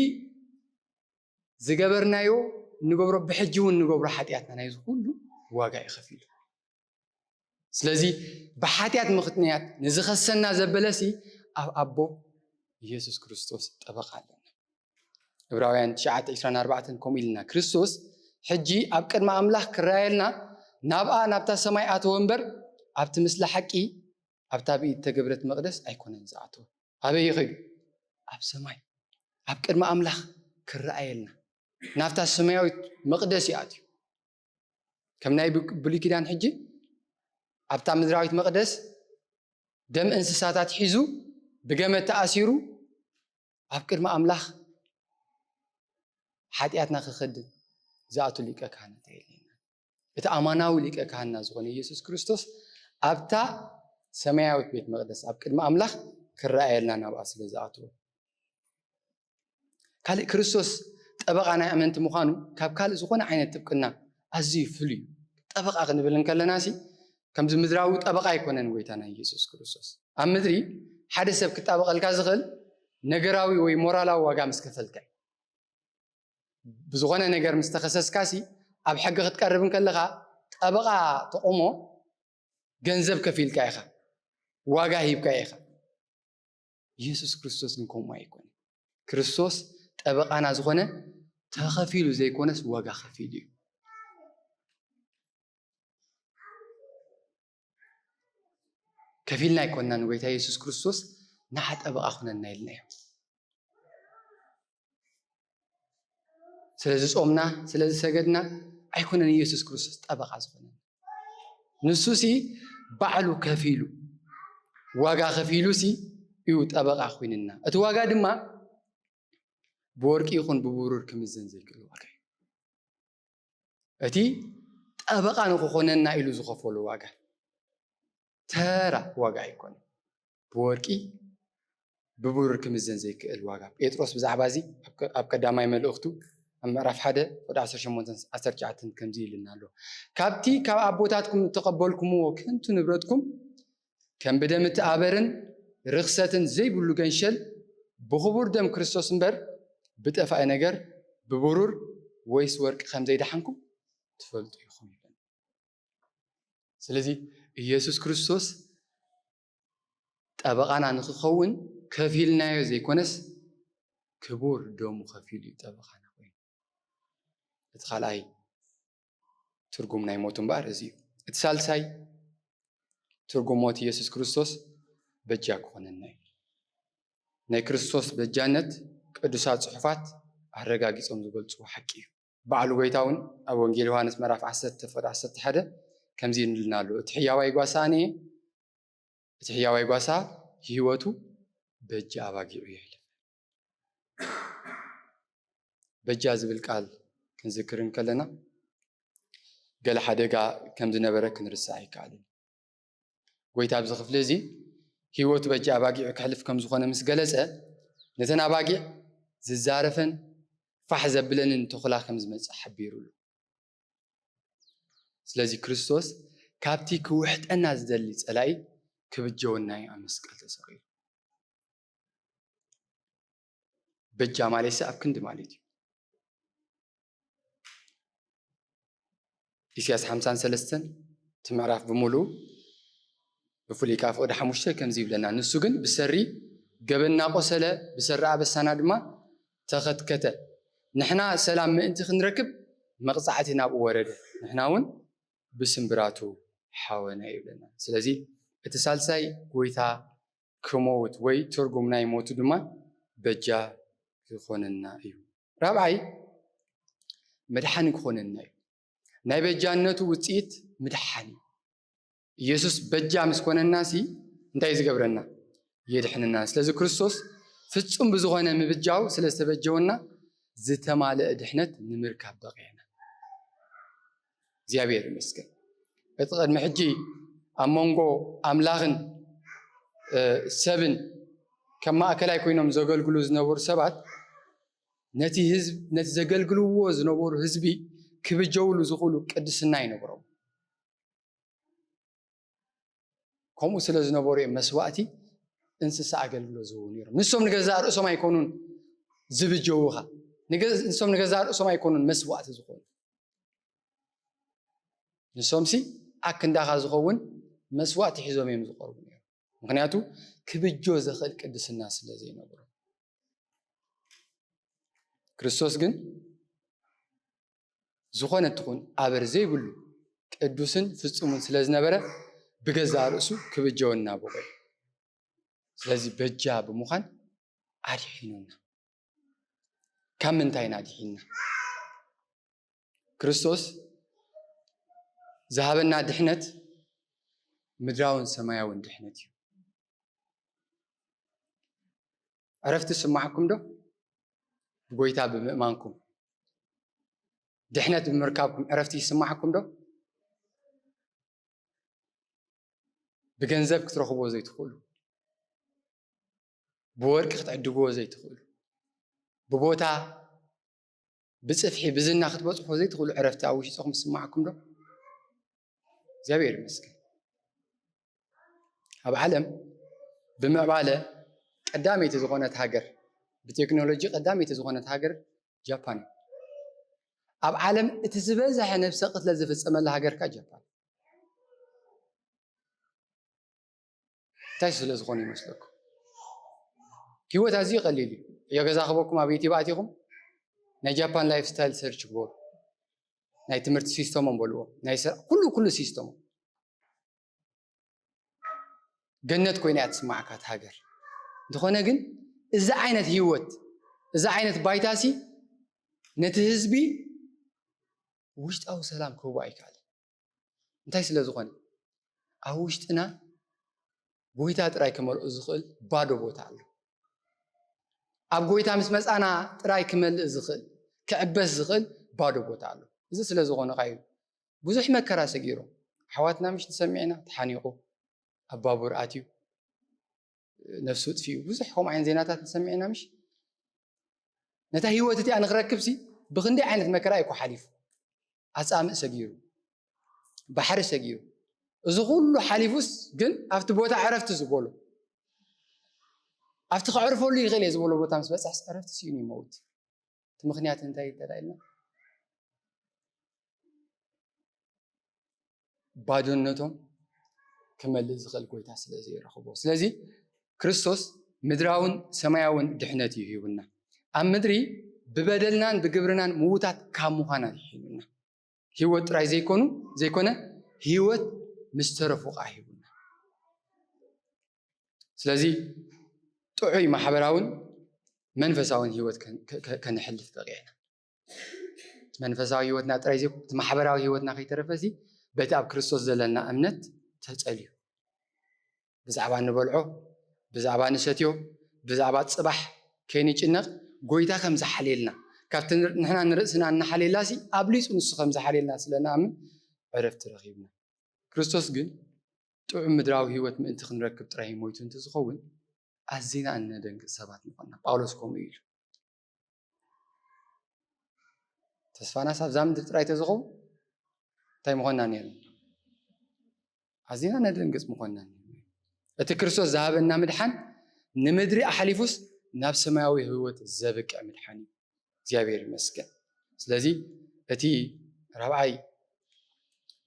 ዝገበርናዮ፣ እንገብሮ፣ ብሕጂ እውን እንገብሮ ሓጢኣትና ናይዚ ኩሉ ዋጋ እዩ ከፊሉ። ስለዚ ብሓጢኣት ምኽንያት ንዝኸሰና ዘበለሲ ኣብ ኣቦ ኢየሱስ ክርስቶስ ጠበቓ ኣለና። ዕብራውያን ትሽዓተ ዕስራን ኣርባዕተን ከምኡ ኢልና፣ ክርስቶስ ሕጂ ኣብ ቅድሚ ኣምላኽ ክረኣየልና ናብኣ፣ ናብታ ሰማይ ኣተወ እምበር ኣብቲ ምስለ ሓቂ ኣብታ ብኢድ ተገብረት መቕደስ ኣይኮነን ዝኣተወ። ኣበይ እዩ ከይዱ? ኣብ ሰማይ ኣብ ቅድሚ ኣምላኽ ክረኣየልና ናብታ ሰማያዊት መቕደስ እዩ ኣትዩ። ከም ናይ ብ-፣ ብሉይ ኪዳን ሕጂ ኣብታ ምድራዊት መቕደስ ደም እንስሳታት ሒዙ ብገመድ ተኣሲሩ ኣብ ቅድሚ ኣምላኽ ሓጢኣትና ክኸድን ዝኣቱ ሊቀ ካህናት ኣየድልየና። እቲ ኣማናዊ ሊቀ ካህንና ዝኾነ ኢየሱስ ክርስቶስ ኣብታ ሰማያዊት ቤት መቕደስ ኣብ ቅድሚ ኣምላኽ ክረኣየልና ናብኣ ስለ ዝኣተወ። ካልእ ክርስቶስ ጠበቓ ናይ ኣመንቲ ምዃኑ ካብ ካልእ ዝኾነ ዓይነት ጥብቅና ኣዝዩ ፍሉይ እዩ። ጠበቓ ክንብል እንከለና ሲ ከምዚ ምድራዊ ጠበቓ ኣይኮነን ጎይታና ኢየሱስ ክርስቶስ። ኣብ ምድሪ ሓደ ሰብ ክጣበቐልካ ዝኽእል ነገራዊ ወይ ሞራላዊ ዋጋ ምስ ከፈልካ እዩ። ብዝኾነ ነገር ምስ ተኸሰስካ ሲ ኣብ ሕጊ ክትቀርብ እንከለኻ ጠበቓ ተቆሞ ገንዘብ ከፊልካ ኢኻ፣ ዋጋ ሂብካ ኢኻ። ኢየሱስ ክርስቶስ ግን ከምኡ ኣይኮነን። ክርስቶስ ጠበቓና ዝኾነ ተኸፊሉ ዘይኮነስ ዋጋ ከፊሉ እዩ። ከፊልና ኣይኮንና ንጎይታ ኢየሱስ ክርስቶስ ንዓ ጠበቓ ኩነና ኢልናዮ። ስለ ዝጾምና፣ ስለ ዝሰገድና ኣይኮነን ኢየሱስ ክርስቶስ ጠበቓ ዝኾነና። ንሱ ሲ ባዕሉ ከፊሉ፣ ዋጋ ከፊሉ ሲ እዩ ጠበቓ ኮይንና። እቲ ዋጋ ድማ ብወርቂ ይኹን ብብሩር ክምዘን ዘይክእል ዋጋ እዩ። እቲ ጠበቓ ንክኾነና ኢሉ ዝኸፈሎ ዋጋ ተራ ዋጋ ኣይኮነን። ብወርቂ ብብሩር ክምዘን ዘይክእል ዋጋ። ጴጥሮስ ብዛዕባ እዚ ኣብ ቀ-፣ ኣብ ቀዳማይ መልእኽቱ ኣብ ምዕራፍ ሓደ ወደ ዓሰርተ ሸሞንተን ዓሰርተ ትሽዓተን ከምዚ ኢልና ኣሎ። "ካብቲ ካብ ኣቦታትኩም እተቐበልኩምዎ ከንቱ ንብረትኩም ከም ብደም እትኣበርን ርኽሰትን ዘይብሉ ገንሸል ብኽቡር ደም ክርስቶስ እምበር ብጠፋኢ ነገር ብብሩር ወይስ ወርቂ ከም ዘይደሓንኩም ትፈልጡ ኢኹም" ይብል። ስለዚ ኢየሱስ ክርስቶስ ጠበቓና ንክኸውን ከፊልናዮ ዘይኮነስ ክቡር ደሙ ከፊሉ እዩ ጠበቓና ኮይኑ። እቲ ካልኣይ ትርጉም ናይ ሞቱ እምበኣር እዚ እዩ። እቲ ሳልሳይ ትርጉም ሞት ኢየሱስ ክርስቶስ በጃ ክኾነና እዩ። ናይ ክርስቶስ በጃነት ቅዱሳት ጽሑፋት ኣረጋጊጾም ዝገልጽዎ ሓቂ እዩ። ባዕሉ ጎይታ እውን ኣብ ወንጌል ዮሃንስ ምዕራፍ ዓሰርተ ፍቕዲ ዓሰርተ ሓደ ከምዚ ይብልና ኣሎ፣ "እቲ ሕያዋይ ጓሳ ኣነ እየ፣ እቲ ሕያዋይ ጓሳ ህይወቱ በጃ ኣባጊዑ የሕልፍ." በጃ ዝብል ቃል ክንዝክር እንከለና ገለ ሓደጋ ከም ዝነበረ ክንርስዕ ኣይከኣልን። ጎይታ ኣብዚ ክፍሊ እዚ ህይወቱ በጃ ኣባጊዑ ከሕልፍ ከም ዝኾነ ምስ ገለጸ፣ ነተን ኣባጊዕ ዝዛረፈን ፋሕ ዘብለንን ተኹላ ከም ዝመጽእ ሓቢሩ ኣሎ። ስለዚ ክርስቶስ ካብቲ ክውሕጠና ዝደሊ ጸላኢ ክብጀወና እዩ ኣብ መስቀል ተሰቒሉ። በጃ ማለት ኣብ ክንዲ ማለት እዩ። ኢሳያስ ሓምሳን ሰለስተን እቲ ምዕራፍ ብምሉኡ ብፍሉይ ከኣ ፍቕዲ ሓሙሽተ ከምዚ ይብለና፣ "ንሱ ግን ብሰሪ ገበንና ቆሰለ፣ ብሰሪ ኣበሳና ድማ ተኸትከተ። ንሕና ሰላም ምእንቲ ክንረክብ መቕጻዕቲ ናብኡ ወረደ፣ ንሕና እውን ብስምብራቱ ሓወነ" ይብለና። ስለዚ እቲ ሳልሳይ ጎይታ ክመውት ወይ ትርጉም ናይ ሞቱ ድማ በጃ ክኾነና እዩ። ራብዓይ መድሓኒ ክኾነና እዩ። ናይ በጃነቱ ውፅኢት ምድሓን እዩ። ኢየሱስ በጃ ምስ ኮነና ሲ እንታይ እዩ ዝገብረና? የድሕነና። ስለዚ ክርስቶስ ፍጹም ብዝኾነ ምብጃው ስለ ዝተበጀወና ዝተማልአ ድሕነት ንምርካብ በቒዕና። እግዚኣብሔር ይመስገን። እቲ ቅድሚ ሕጂ ኣብ መንጎ ኣምላኽን፣ እ፣ ሰብን ከም ማእከላይ ኮይኖም ዘገልግሉ ዝነበሩ ሰባት ነቲ ህዝብ፣ ነቲ ዘገልግልዎ ዝነበሩ ህዝቢ ክብጀውሉ ዝኽእሉ ቅድስና ይነበሮም። ከምኡ ስለ ዝነበሩ እዮም መስዋእቲ እንስሳ ኣገልግሎት ዝህቡ ነይሮም። ንሶም ንገዛእ ርእሶም ኣይኮኑን ዝብጀውኻ። ንገ-፣ ንሶም ንገዛእ ርእሶም ኣይኮኑን መስዋእቲ ዝኾኑ። ንሶምሲ ኣክንዳኻ ዝኸውን መስዋእቲ ሒዞም እዮም ዝቐርቡ ነይሮም። ምኽንያቱ ክብጆ ዘኽእል ቅድስና ስለ ዘይነበሮም። ክርስቶስ ግን ዝኾነ ትኹን ኣበር ዘይብሉ ቅዱስን ፍጹምን ስለ ዝነበረ ብገዛእ ርእሱ ክብጀወና በቑ። ስለዚ በጃ ብምዃን ኣድሒኑና። ካብ ምንታይ ኢና ኣድሒንና? ክርስቶስ ዝሃበና ድሕነት ምድራውን ሰማያውን ድሕነት እዩ። ዕረፍቲ ይስማዓኩም ዶ? ብጎይታ ብምእማንኩም ድሕነት ብምርካብኩም ዕረፍቲ ይስማዓኩም ዶ? ብገንዘብ ክትረኽብዎ ዘይትኽእሉ፣ ብወርቂ ክትዕድግዎ ዘይትኽእሉ፣ ብቦታ፣ ብጽፍሒ፣ ብዝና ክትበጽሑ ዘይትኽእሉ ዕረፍቲ ኣብ ውሽጥኹም ይስማዓኩም ዶ? እግዚኣብሔር ይመስገን። ኣብ ዓለም ብምዕባለ ቀዳመይቲ ዝኾነት ሃገር፣ ብቴክኖሎጂ ቀዳመይቲ ዝኾነት ሃገር ጃፓን እዩ። ኣብ ዓለም እቲ ዝበዝሐ ነብሰ ቅትለት ዝፍጸመላ ሃገር ከኣ ጃፓን። እንታይ ስለ ዝኾነ ይመስለኩም? ህይወት ኣዝዩ ቀሊል እዩ። ዕዮ ገዛ ክበኩም ኣብ ዩቲዩብ ኣቲኹም ናይ ጃፓን ላይፍ ስታይል ሰርች ግበሩ። ናይ ትምህርቲ ሲስተሞም በልዎ። ናይ ስራ፣ ኩሉ፣ ኩሉ ሲስተሞም። ገነት ኮይና እያ ትስማዓካ እቲ ሃገር። እንተኾነ ግን እዚ ዓይነት ህይወት፣ እዚ ዓይነት ባይታሲ ነቲ ህዝቢ ውሽጣዊ ሰላም ክህቦ ኣይከኣለን። እንታይ ስለ ዝኾነ? ኣብ ውሽጥና ጎይታ ጥራይ ክመልኦ ዝኽእል ባዶ ቦታ ኣሎ። ኣብ ጎይታ ምስ መጻና ጥራይ ክመልእ ዝኽእል፣ ክዕበስ ዝኽእል ባዶ ቦታ ኣሎ። እዚ ስለ ዝኾነ ከኣ እዩ ብዙሕ መከራ ሰጊሮም። ኣሕዋትና ምሽ ንሰምዕ ኢና፣ ተሓኒቑ፣ ኣብ ባቡር ኣትዩ፣ ነፍሱ ጥፊኡ፣ ብዙሕ ከምኡ ዓይነት ዜናታት ንሰምዕ ኢና ምሽ? ነታ ህይወት እቲኣ ንኽረክብሲ ብኽንደይ ዓይነት መከራ እዩ እኮ ሓሊፉ። ኣጻምእ ሰጊሩ፣ ባሕሪ ሰጊሩ፣ እዚ ኩሉ ሓሊፉስ ግን ኣብቲ ቦታ ዕረፍቲ ዝበሎ፣ ኣብቲ ከዕርፈሉ ይኽእል እየ ዝበሎ ቦታ ምስ በጽሐስ ዕረፍቲ ስኢኑ ይመውት። እቲ ምኽንያት እንታይ እንተ ኢልና፣ ባዶነቶም ክመልእ ዝኽእል ጎይታ ስለ ዘይረኽቦ። ስለዚ ክርስቶስ ምድራውን ሰማያውን ድሕነት እዩ ሂቡና። ኣብ ምድሪ ብበደልናን ብግብርናን ምዉታት ካብ ምዃን ኣድሒኑና። ህይወት ጥራይ ዘይኮኑ፣ ዘይኮነ፣ ህይወት ምስ ተረፉ ከኣ ሂቡና። ስለዚ ጥዑይ ማሕበራውን መንፈሳውን ህይወት ከን-፣ ከ-፣ ከ-፣ ከነሕልፍ በቂዕና። እቲ መንፈሳዊ ህይወትና ጥራይ ዘይኮ-፣ እቲ ማሕበራዊ ህይወትና ከይተረፈሲ በቲ ኣብ ክርስቶስ ዘለና እምነት ተጸልዩ። ብዛዕባ እንበልዖ፣ ብዛዕባ ንሰትዮ፣ ብዛዕባ ጽባሕ ከይንጭነቕ፣ ጎይታ ከም ዝሓልየልና፣ ካብቲ ንር-፣ ንሕና ንርእስና እናሓልየላሲ ኣብሊጹ ንሱ ከም ዝሓልየልና ስለ ንኣምን ዕረፍቲ ረኺብና። ክርስቶስ ግን ጥዑም ምድራዊ ህይወት ምእንቲ ክንረክብ ጥራይ ሞይቱ እንተዝኸውን፣ ኣዚና እነደንግጽ ሰባት ምኾንና። ጳውሎስ ከምኡ ኢሉ። ተስፋናስ ኣብዛ ምድሪ ጥራይ ተዝኸውን እንታይ ምኾንና ነይሩ? ኣዚና ነደንግጽ ምኾንና ነይሩ። እቲ ክርስቶስ ዝሃበና ምድሓን ንምድሪ ኣሕሊፉስ ናብ ሰማያዊ ህይወት ዘብቅዕ ምድሓን እዩ። እግዚኣብሔር ይመስገን። ስለዚ እቲ ራብዓይ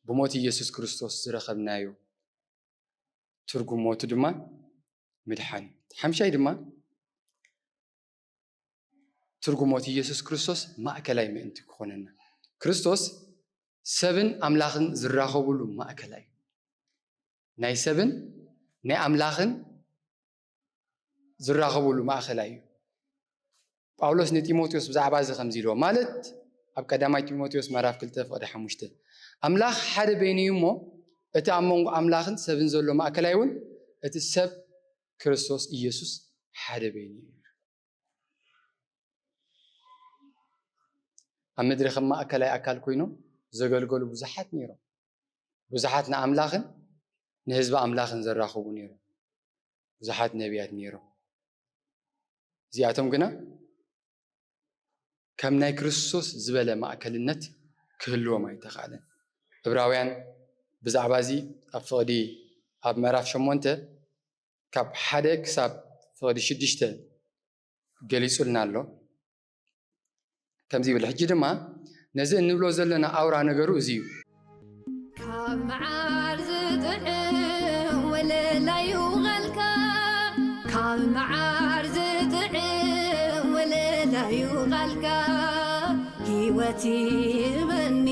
ብሞት ኢየሱስ ክርስቶስ ዝረኸብናዮ ትርጉም ሞቱ ድማ ምድሓን እዩ። ሓምሻይ ድማ ትርጉም ሞት ኢየሱስ ክርስቶስ ማእከላይ ምእንቲ ክኾነና። ክርስቶስ ሰብን ኣምላኽን ዝራኸቡሉ ማእከላይ እዩ። ናይ ሰብን ናይ ኣምላኽን ዝራኸቡሉ ማእከላይ እዩ። ጳውሎስ ንጢሞቴዎስ ብዛዕባ እዚ ከምዚ ኢልዎ፣ ማለት ኣብ ቀዳማይ ጢሞቴዎስ ምዕራፍ ክልተ ፍቕዲ ሓሙሽተ፣ ኣምላኽ ሓደ በይኑ እዩ እሞ፣ እቲ ኣብ መንጎ ኣምላኽን ሰብን ዘሎ ማእከላይ እውን እቲ ሰብ ክርስቶስ ኢየሱስ ሓደ በይኑ እዩ። ኣብ ምድሪ ከም ማእከላይ ኣካል ኮይኖም ዘገልገሉ ብዙሓት ነይሮም። ብዙሓት ንኣምላኽን ንህዝቢ ኣምላኽን ዘራኽቡ ነይሮም። ብዙሓት ነቢያት ነይሮም። እዚኣቶም ግና ከም ናይ ክርስቶስ ዝበለ ማእከልነት ክህልዎም ኣይተኻእለን። ዕብራውያን ብዛዕባ እዚ ኣብ ፍቕዲ፣ ኣብ ምዕራፍ ሸሞንተ ካብ ሓደ ክሳብ ፍቕዲ ሽዱሽተ ገሊጹልና ኣሎ። ከምዚ ይብል፣ ሕጂ ድማ ነዚ እንብሎ ዘለና ኣውራ ነገሩ እዚ እዩ። ካብ መዓር ዝጥዕም ወለላዩ ቃልካ፣ ካብ መዓር ዝጥዕም ወለላዩ ቃልካ፣ ህይወት ይህበኒ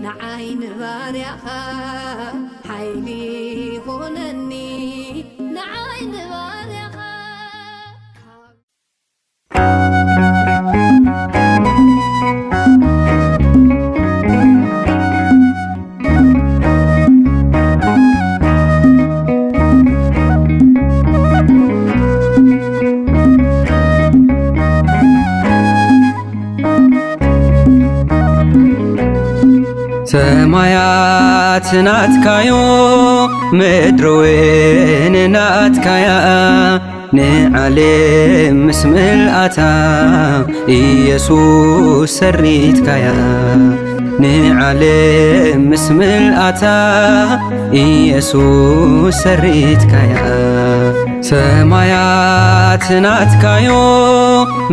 ንዓይ ንባርያኻ፣ ሓይሊ ይኹነኒ ንዓይ ንባርያኻ። ሰማያት ናትካዮ፣ ምድሪ እውን ናትካያ፣ ንዓለም ምስ ምልኣታ ኢየሱስ ሰሪትካያ። ንዓለም ምስ ምልኣታ ኢየሱስ ሰሪትካያ። ሰማያት ናትካዮ፣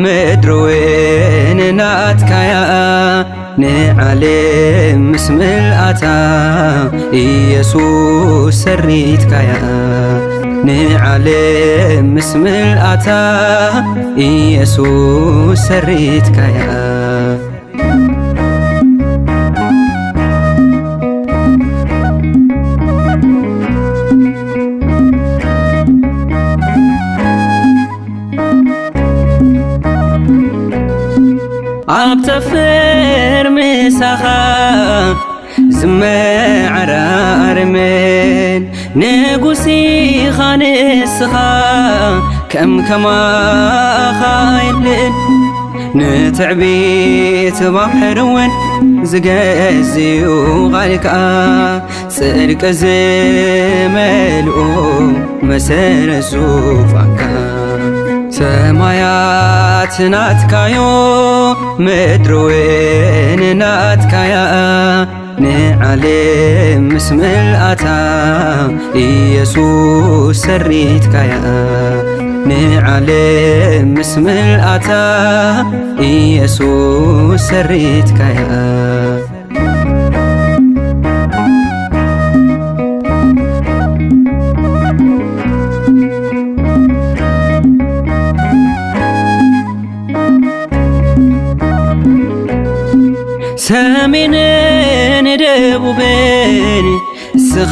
ምድሪ እውን ናትካያ፣ ንዓለም ምስ ምልኣታ፣ ኢየሱስ ሰሪትካያ። ንዓለም ምስ ምልኣታ፣ ኢየሱስ ሰሪትካያ። ኣብ ጠፈር ምሳኻ ዝመዓራርምን ንጉስ ኢኻ ንስኻ፣ ከም ከማኻ የለን። ንትዕቢት ባሕሪ እውን ዝገዝኡ ቃልካ፣ ጽድቂ ዝመልኡ መሰረት ዙፋንካ። ሰማያት ናትካዮ፣ ምድሪ እውን ናትካያ፣ ንዓለም ምስ ምልኣታ፣ ኢየሱስ ሰሪትካያ። ንዓለም ምስ ምልኣታ፣ ኢየሱስ ሰሪትካያ። ሰሜንን ደቡብን ንስኻ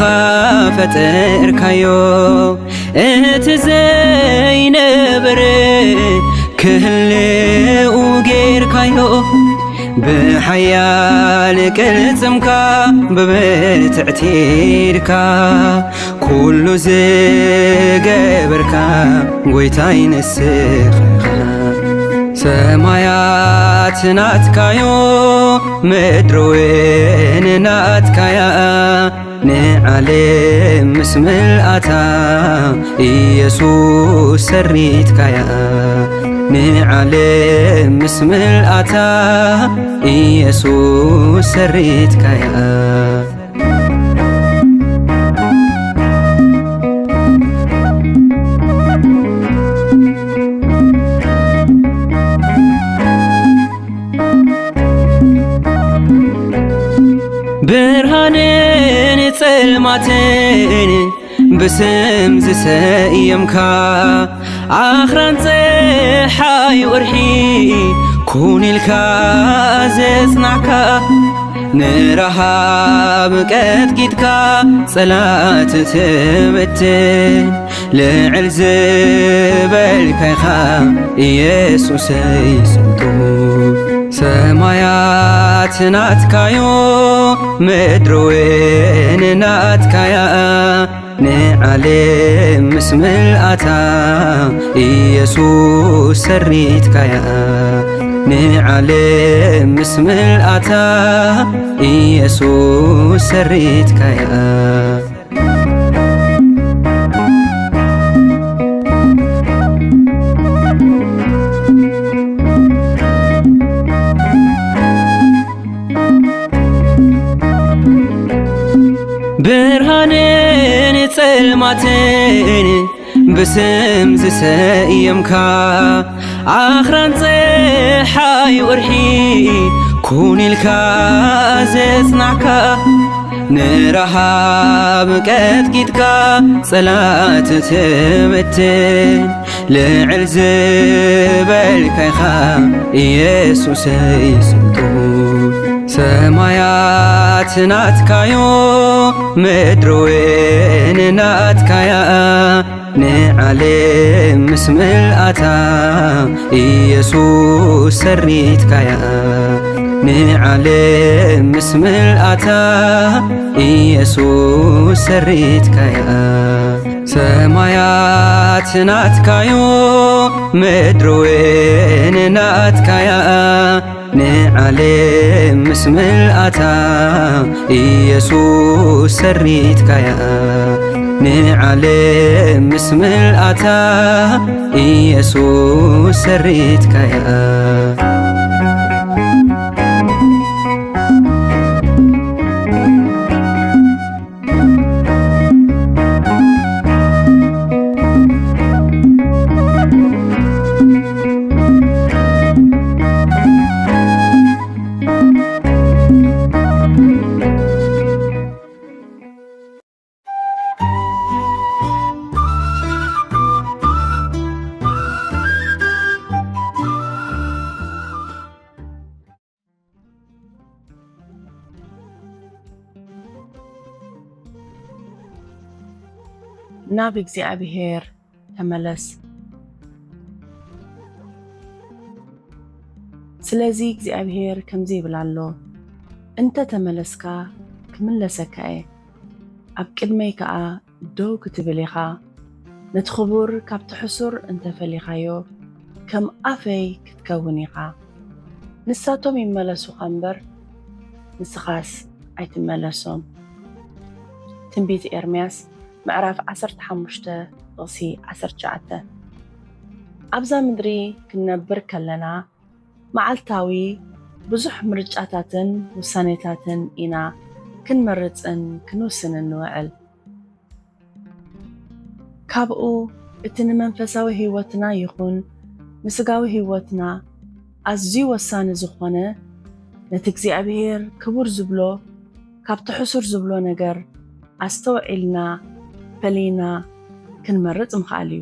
ፈጠርካዮ፣ እቲ ዘይነበረ ክህልው ጌርካዮ። ብሓያል ቅልጽምካ፣ ብብርትዕቲ ኢድካ፣ ኩሉ ዝገበርካ፣ ጎይታይ ንስኻ ኢኻ። ሰማያት ናትካዮ፣ ምድሪ እውን ናትካያ፣ ንዓለም ምስ ምልኣታ፣ ኢየሱስ ሰሪትካያ። ንዓለም ምስ ምልኣታ፣ ኢየሱስ ሰሪትካያ። ብርሃንን ጸልማትን ብስም ዝሰየምካ፣ ኣኽራን ጸሓይ ወርሒ ኩን ኢልካ ዘጽናዕካ፣ ንረሃብ ቀጥቂጥካ ጸላእቲ ትብትን፣ ልዕል ዝበልካ ኢኻ ኢየሱሰይ ስልጡን። ሰማያት ናትካዮ፣ ምድሪ እውን ናትካያ፣ ንዓለም ምስ ምልኣታ ኢየሱስ ሰሪትካያ። ንዓለም ምስ ምልኣታ ኢየሱስ ሰሪትካያ። ብርሃንን ጸልማትን ብስም ዝሰየምካ፣ ኣኽራን ጸሓይ ወርሒ ኩን ኢልካ ዘጽናዕካ፣ ንረሃብ ቀጥቂጥካ ጸላእቲ ትብትን፣ ልዕል ዝበልካ ኢኻ ኢየሱሰይ ስልጡን። ሰማያት ናትካዮ፣ ምድሪ እውን ናትካያ፣ ንዓለም ምስ ምልኣታ ኢየሱስ ሰሪትካያ። ንዓለም ምስ ምልኣታ ኢየሱስ ሰሪትካያ። ሰማያት ናትካዮ፣ ምድሪ እውን ናትካያ፣ ንዓለም ምስ ምልኣታ ኢየሱስ ሰሪትካያ። ንዓለም ምስ ምልኣታ ኢየሱስ ሰሪትካያ። ናብ እግዚኣብሔር ተመለስ። ስለዚ እግዚኣብሔር ከምዚ ይብል ኣሎ፣ እንተ ተመለስካ ክምለሰካ እየ፣ ኣብ ቅድመይ ከኣ ደው ክትብል ኢኻ። ነቲ ክቡር ካብቲ ሕሱር እንተ ፈሊኻዮ፣ ከም ኣፈይ ክትከውን ኢኻ። ንሳቶም ይመለሱኻ እምበር፣ ንስኻስ ኣይትመለሶም። ትንቢት ኤርምያስ ምዕራፍ ዓሰርተ ሓሙሽተ ጥቕሲ ዓሰርተ ትሽዓተ። ኣብዛ ምድሪ ክንነብር ከለና፣ መዓልታዊ ብዙሕ ምርጫታትን ውሳኔታትን ኢና ክንመርጽን ክንውስንን ንውዕል። ካብኡ እቲ ንመንፈሳዊ ህይወትና ይኹን ንስጋዊ ህይወትና ኣዝዩ ወሳኒ ዝኾነ፣ ነቲ እግዚኣብሔር ክቡር ዝብሎ ካብቲ ሕሱር ዝብሎ ነገር ኣስተውዒልና ፈሊና ክንመርጽ ምኽኣል እዩ።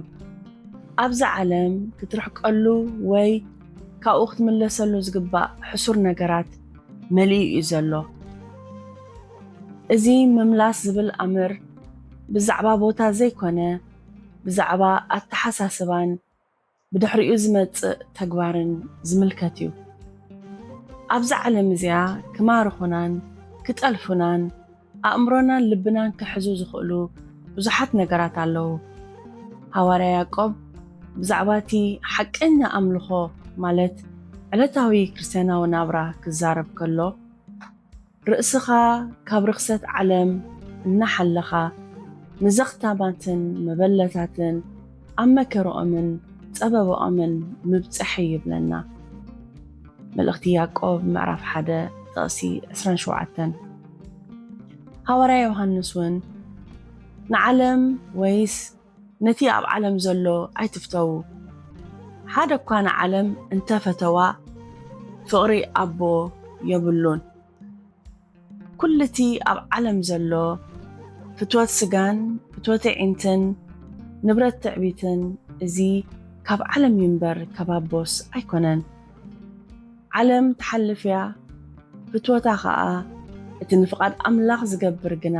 ኣብዛ ዓለም ክትርሕቀሉ ወይ ካብኡ ክትምለሰሉ ዝግባእ ሕሱር ነገራት መሊኡ እዩ ዘሎ። እዚ ምምላስ ዝብል ኣምር ብዛዕባ ቦታ ዘይኮነ፣ ብዛዕባ ኣተሓሳስባን ብድሕሪኡ ዝመጽእ ተግባርን ዝምልከት እዩ። ኣብዛ ዓለም እዚኣ ክማርኹናን ክጠልፉናን ኣእምሮናን ልብናን ክሕዙ ዝኽእሉ ብዙሓት ነገራት ኣለዉ። ሃዋርያ ያዕቆብ ብዛዕባ እቲ ሓቀኛ ኣምልኾ፣ ማለት ዕለታዊ ክርስትያናዊ ናብራ ክዛረብ ከሎ፣ ርእስኻ ካብ ርኽሰት ዓለም እናሓለኻ፣ ንዘኽታማትን መበለታትን ኣብ መከርኦምን ጸበባኦምን ምብጽሕ ይብለና። መልእኽቲ ያዕቆብ ምዕራፍ ሓደ ጥቕሲ ዕስራን ሸውዓተን። ሃዋርያ ዮሃንስ እውን፣ ንዓለም ወይስ ነቲ ኣብ ዓለም ዘሎ ኣይትፍተዉ። ሓደ እኳ ንዓለም እንተፈተዋ፣ ፍቕሪ ኣቦ የብሉን። ኩሉ እቲ ኣብ ዓለም ዘሎ ፍትወት ስጋን ፍትወት ኣዒንትን ንብረት ትዕቢትን፣ እዚ ካብ ዓለም እዩ እምበር ካብ ኣቦስ ኣይኮነን። ዓለም ትሓልፍ እያ፣ ፍትወታ ኸኣ፣ እቲ ንፍቓድ ኣምላኽ ዝገብር ግና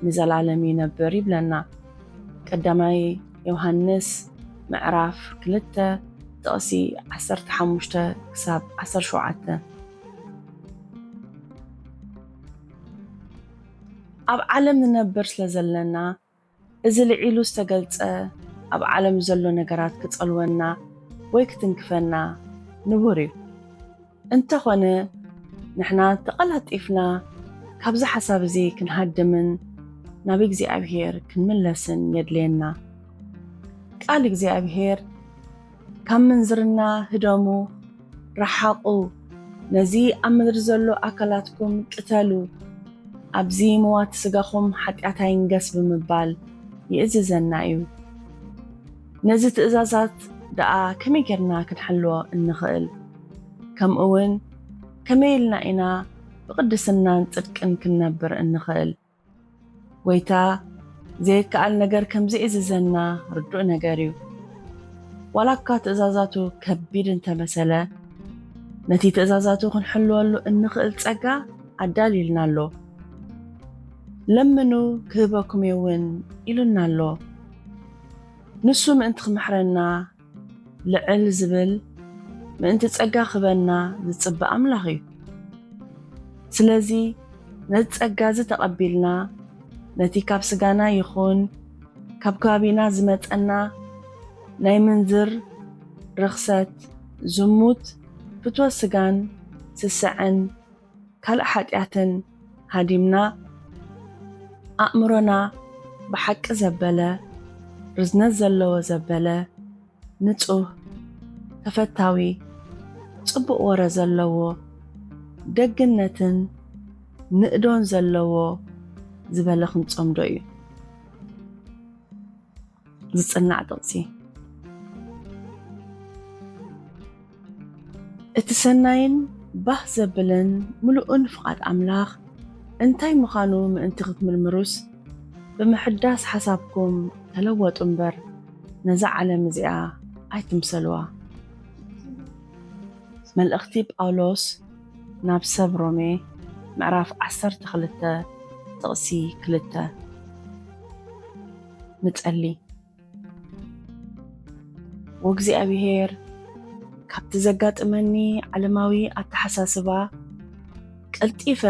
ንዘላለም ይነብር ይብለና። ቀዳማይ ዮሃንስ ምዕራፍ ክልተ ጥቕሲ ዓሰርተ ሓሙሽተ ክሳብ ዓሰርተ ሸውዓተ። ኣብ ዓለም ንነብር ስለ ዘለና፣ እዚ ልዒሉ ዝተገልጸ ኣብ ዓለም ዘሎ ነገራት ክጸልወና ወይ ክትንክፈና ንቡር እዩ። እንተኾነ፣ ንሕና ተቐላጢፍና ካብዚ ሓሳብ እዚ ክንሃድምን ናብ እግዚኣብሔር ክንምለስን የድልየና። ቃል እግዚኣብሔር፣ ካብ ምንዝርና ህደሙ፣ ረሓቑ፣ ነዚ ኣብ ምድሪ ዘሎ ኣካላትኩም ቅተሉ፣ ኣብዚ መዋቲ ስጋኹም ሓጢኣት ኣይንገስ ብምባል ይእዝዘና እዩ። ነዚ ትእዛዛት ደኣ ከመይ ጌርና ክንሕልዎ እንኽእል? ከምኡ እውን ከመይ ኢልና ኢና ብቕድስናን ጽድቅን ክንነብር እንኽእል? ጎይታ ዘይከኣል ነገር ከም ዝእዝዘና ርዱእ ነገር እዩ። ዋላ እኳ ትእዛዛቱ ከቢድ እንተመሰለ፣ ነቲ ትእዛዛቱ ክንሕልወሉ እንኽእል ጸጋ ኣዳልዩልና ኣሎ። ለምኑ ክህበኩም እየ እውን ኢሉና ኣሎ። ንሱ ምእንቲ ክምሕረና ልዕል ዝብል፣ ምእንቲ ጸጋ ክህበና ዝጽበ ኣምላኽ እዩ። ስለዚ ነዚ ጸጋ እዚ ተቐቢልና፣ ነቲ ካብ ስጋና ይኹን ካብ ከባቢና ዝመጸና ናይ ምንዝር፣ ርኽሰት፣ ዝሙት፣ ፍትወት ስጋን ስስዐን ካልእ ሓጢኣትን ሃዲምና፣ ኣእምሮና ብሓቂ ዘበለ፣ ርዝነት ዘለዎ ዘበለ፣ ንጹህ፣ ተፈታዊ፣ ጽቡቕ ወረ ዘለዎ፣ ደግነትን ንእዶን ዘለዎ ዝበለ ክንጸምዶ እዩ። ዝጽናዕ ጥቕሲ። እቲ ሰናይን ባህ ዘብልን ምሉእን ፍቓድ ኣምላኽ እንታይ ምዃኑ ምእንቲ ክትምርምሩስ፣ ብምሕዳስ ሓሳብኩም ተለወጡ እምበር፣ ነዛ ዓለም እዚኣ ኣይትምሰልዋ። መልእኽቲ ጳውሎስ ናብ ሰብ ሮሜ፣ ምዕራፍ ዓሰርተ ክልተ ጥቕሲ ክልተ። ንጸሊ። ወእግዚኣብሔር፣ ካብቲ ዘጋጥመኒ ዓለማዊ ኣተሓሳስባ ቀልጢፈ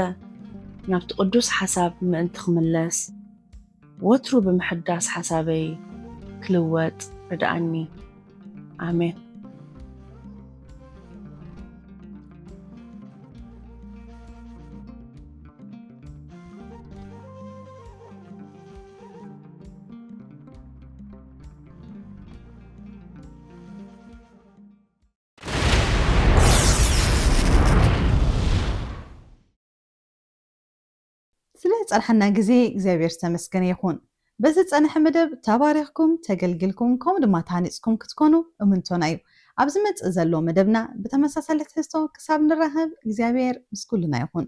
ናብቲ ቅዱስ ሓሳብ ምእንቲ ክምለስ፣ ወትሩ ብምሕዳስ ሓሳበይ ክልወጥ ርድኣኒ። ኣሜን። ስለ ዝጸንሓና ግዜ እግዚኣብሔር ዝተመስገነ ይኹን። በዚ ዝጸንሐ መደብ ተባሪኽኩም፣ ተገልግልኩም፣ ከምኡ ድማ ተሃኒጽኩም ክትኮኑ እምንቶና እዩ። ኣብ ዝመጽእ ዘሎ መደብና ብተመሳሳሊ ትሕዝቶ ክሳብ ንራኸብ እግዚኣብሔር ምስ ኩልና ይኹን።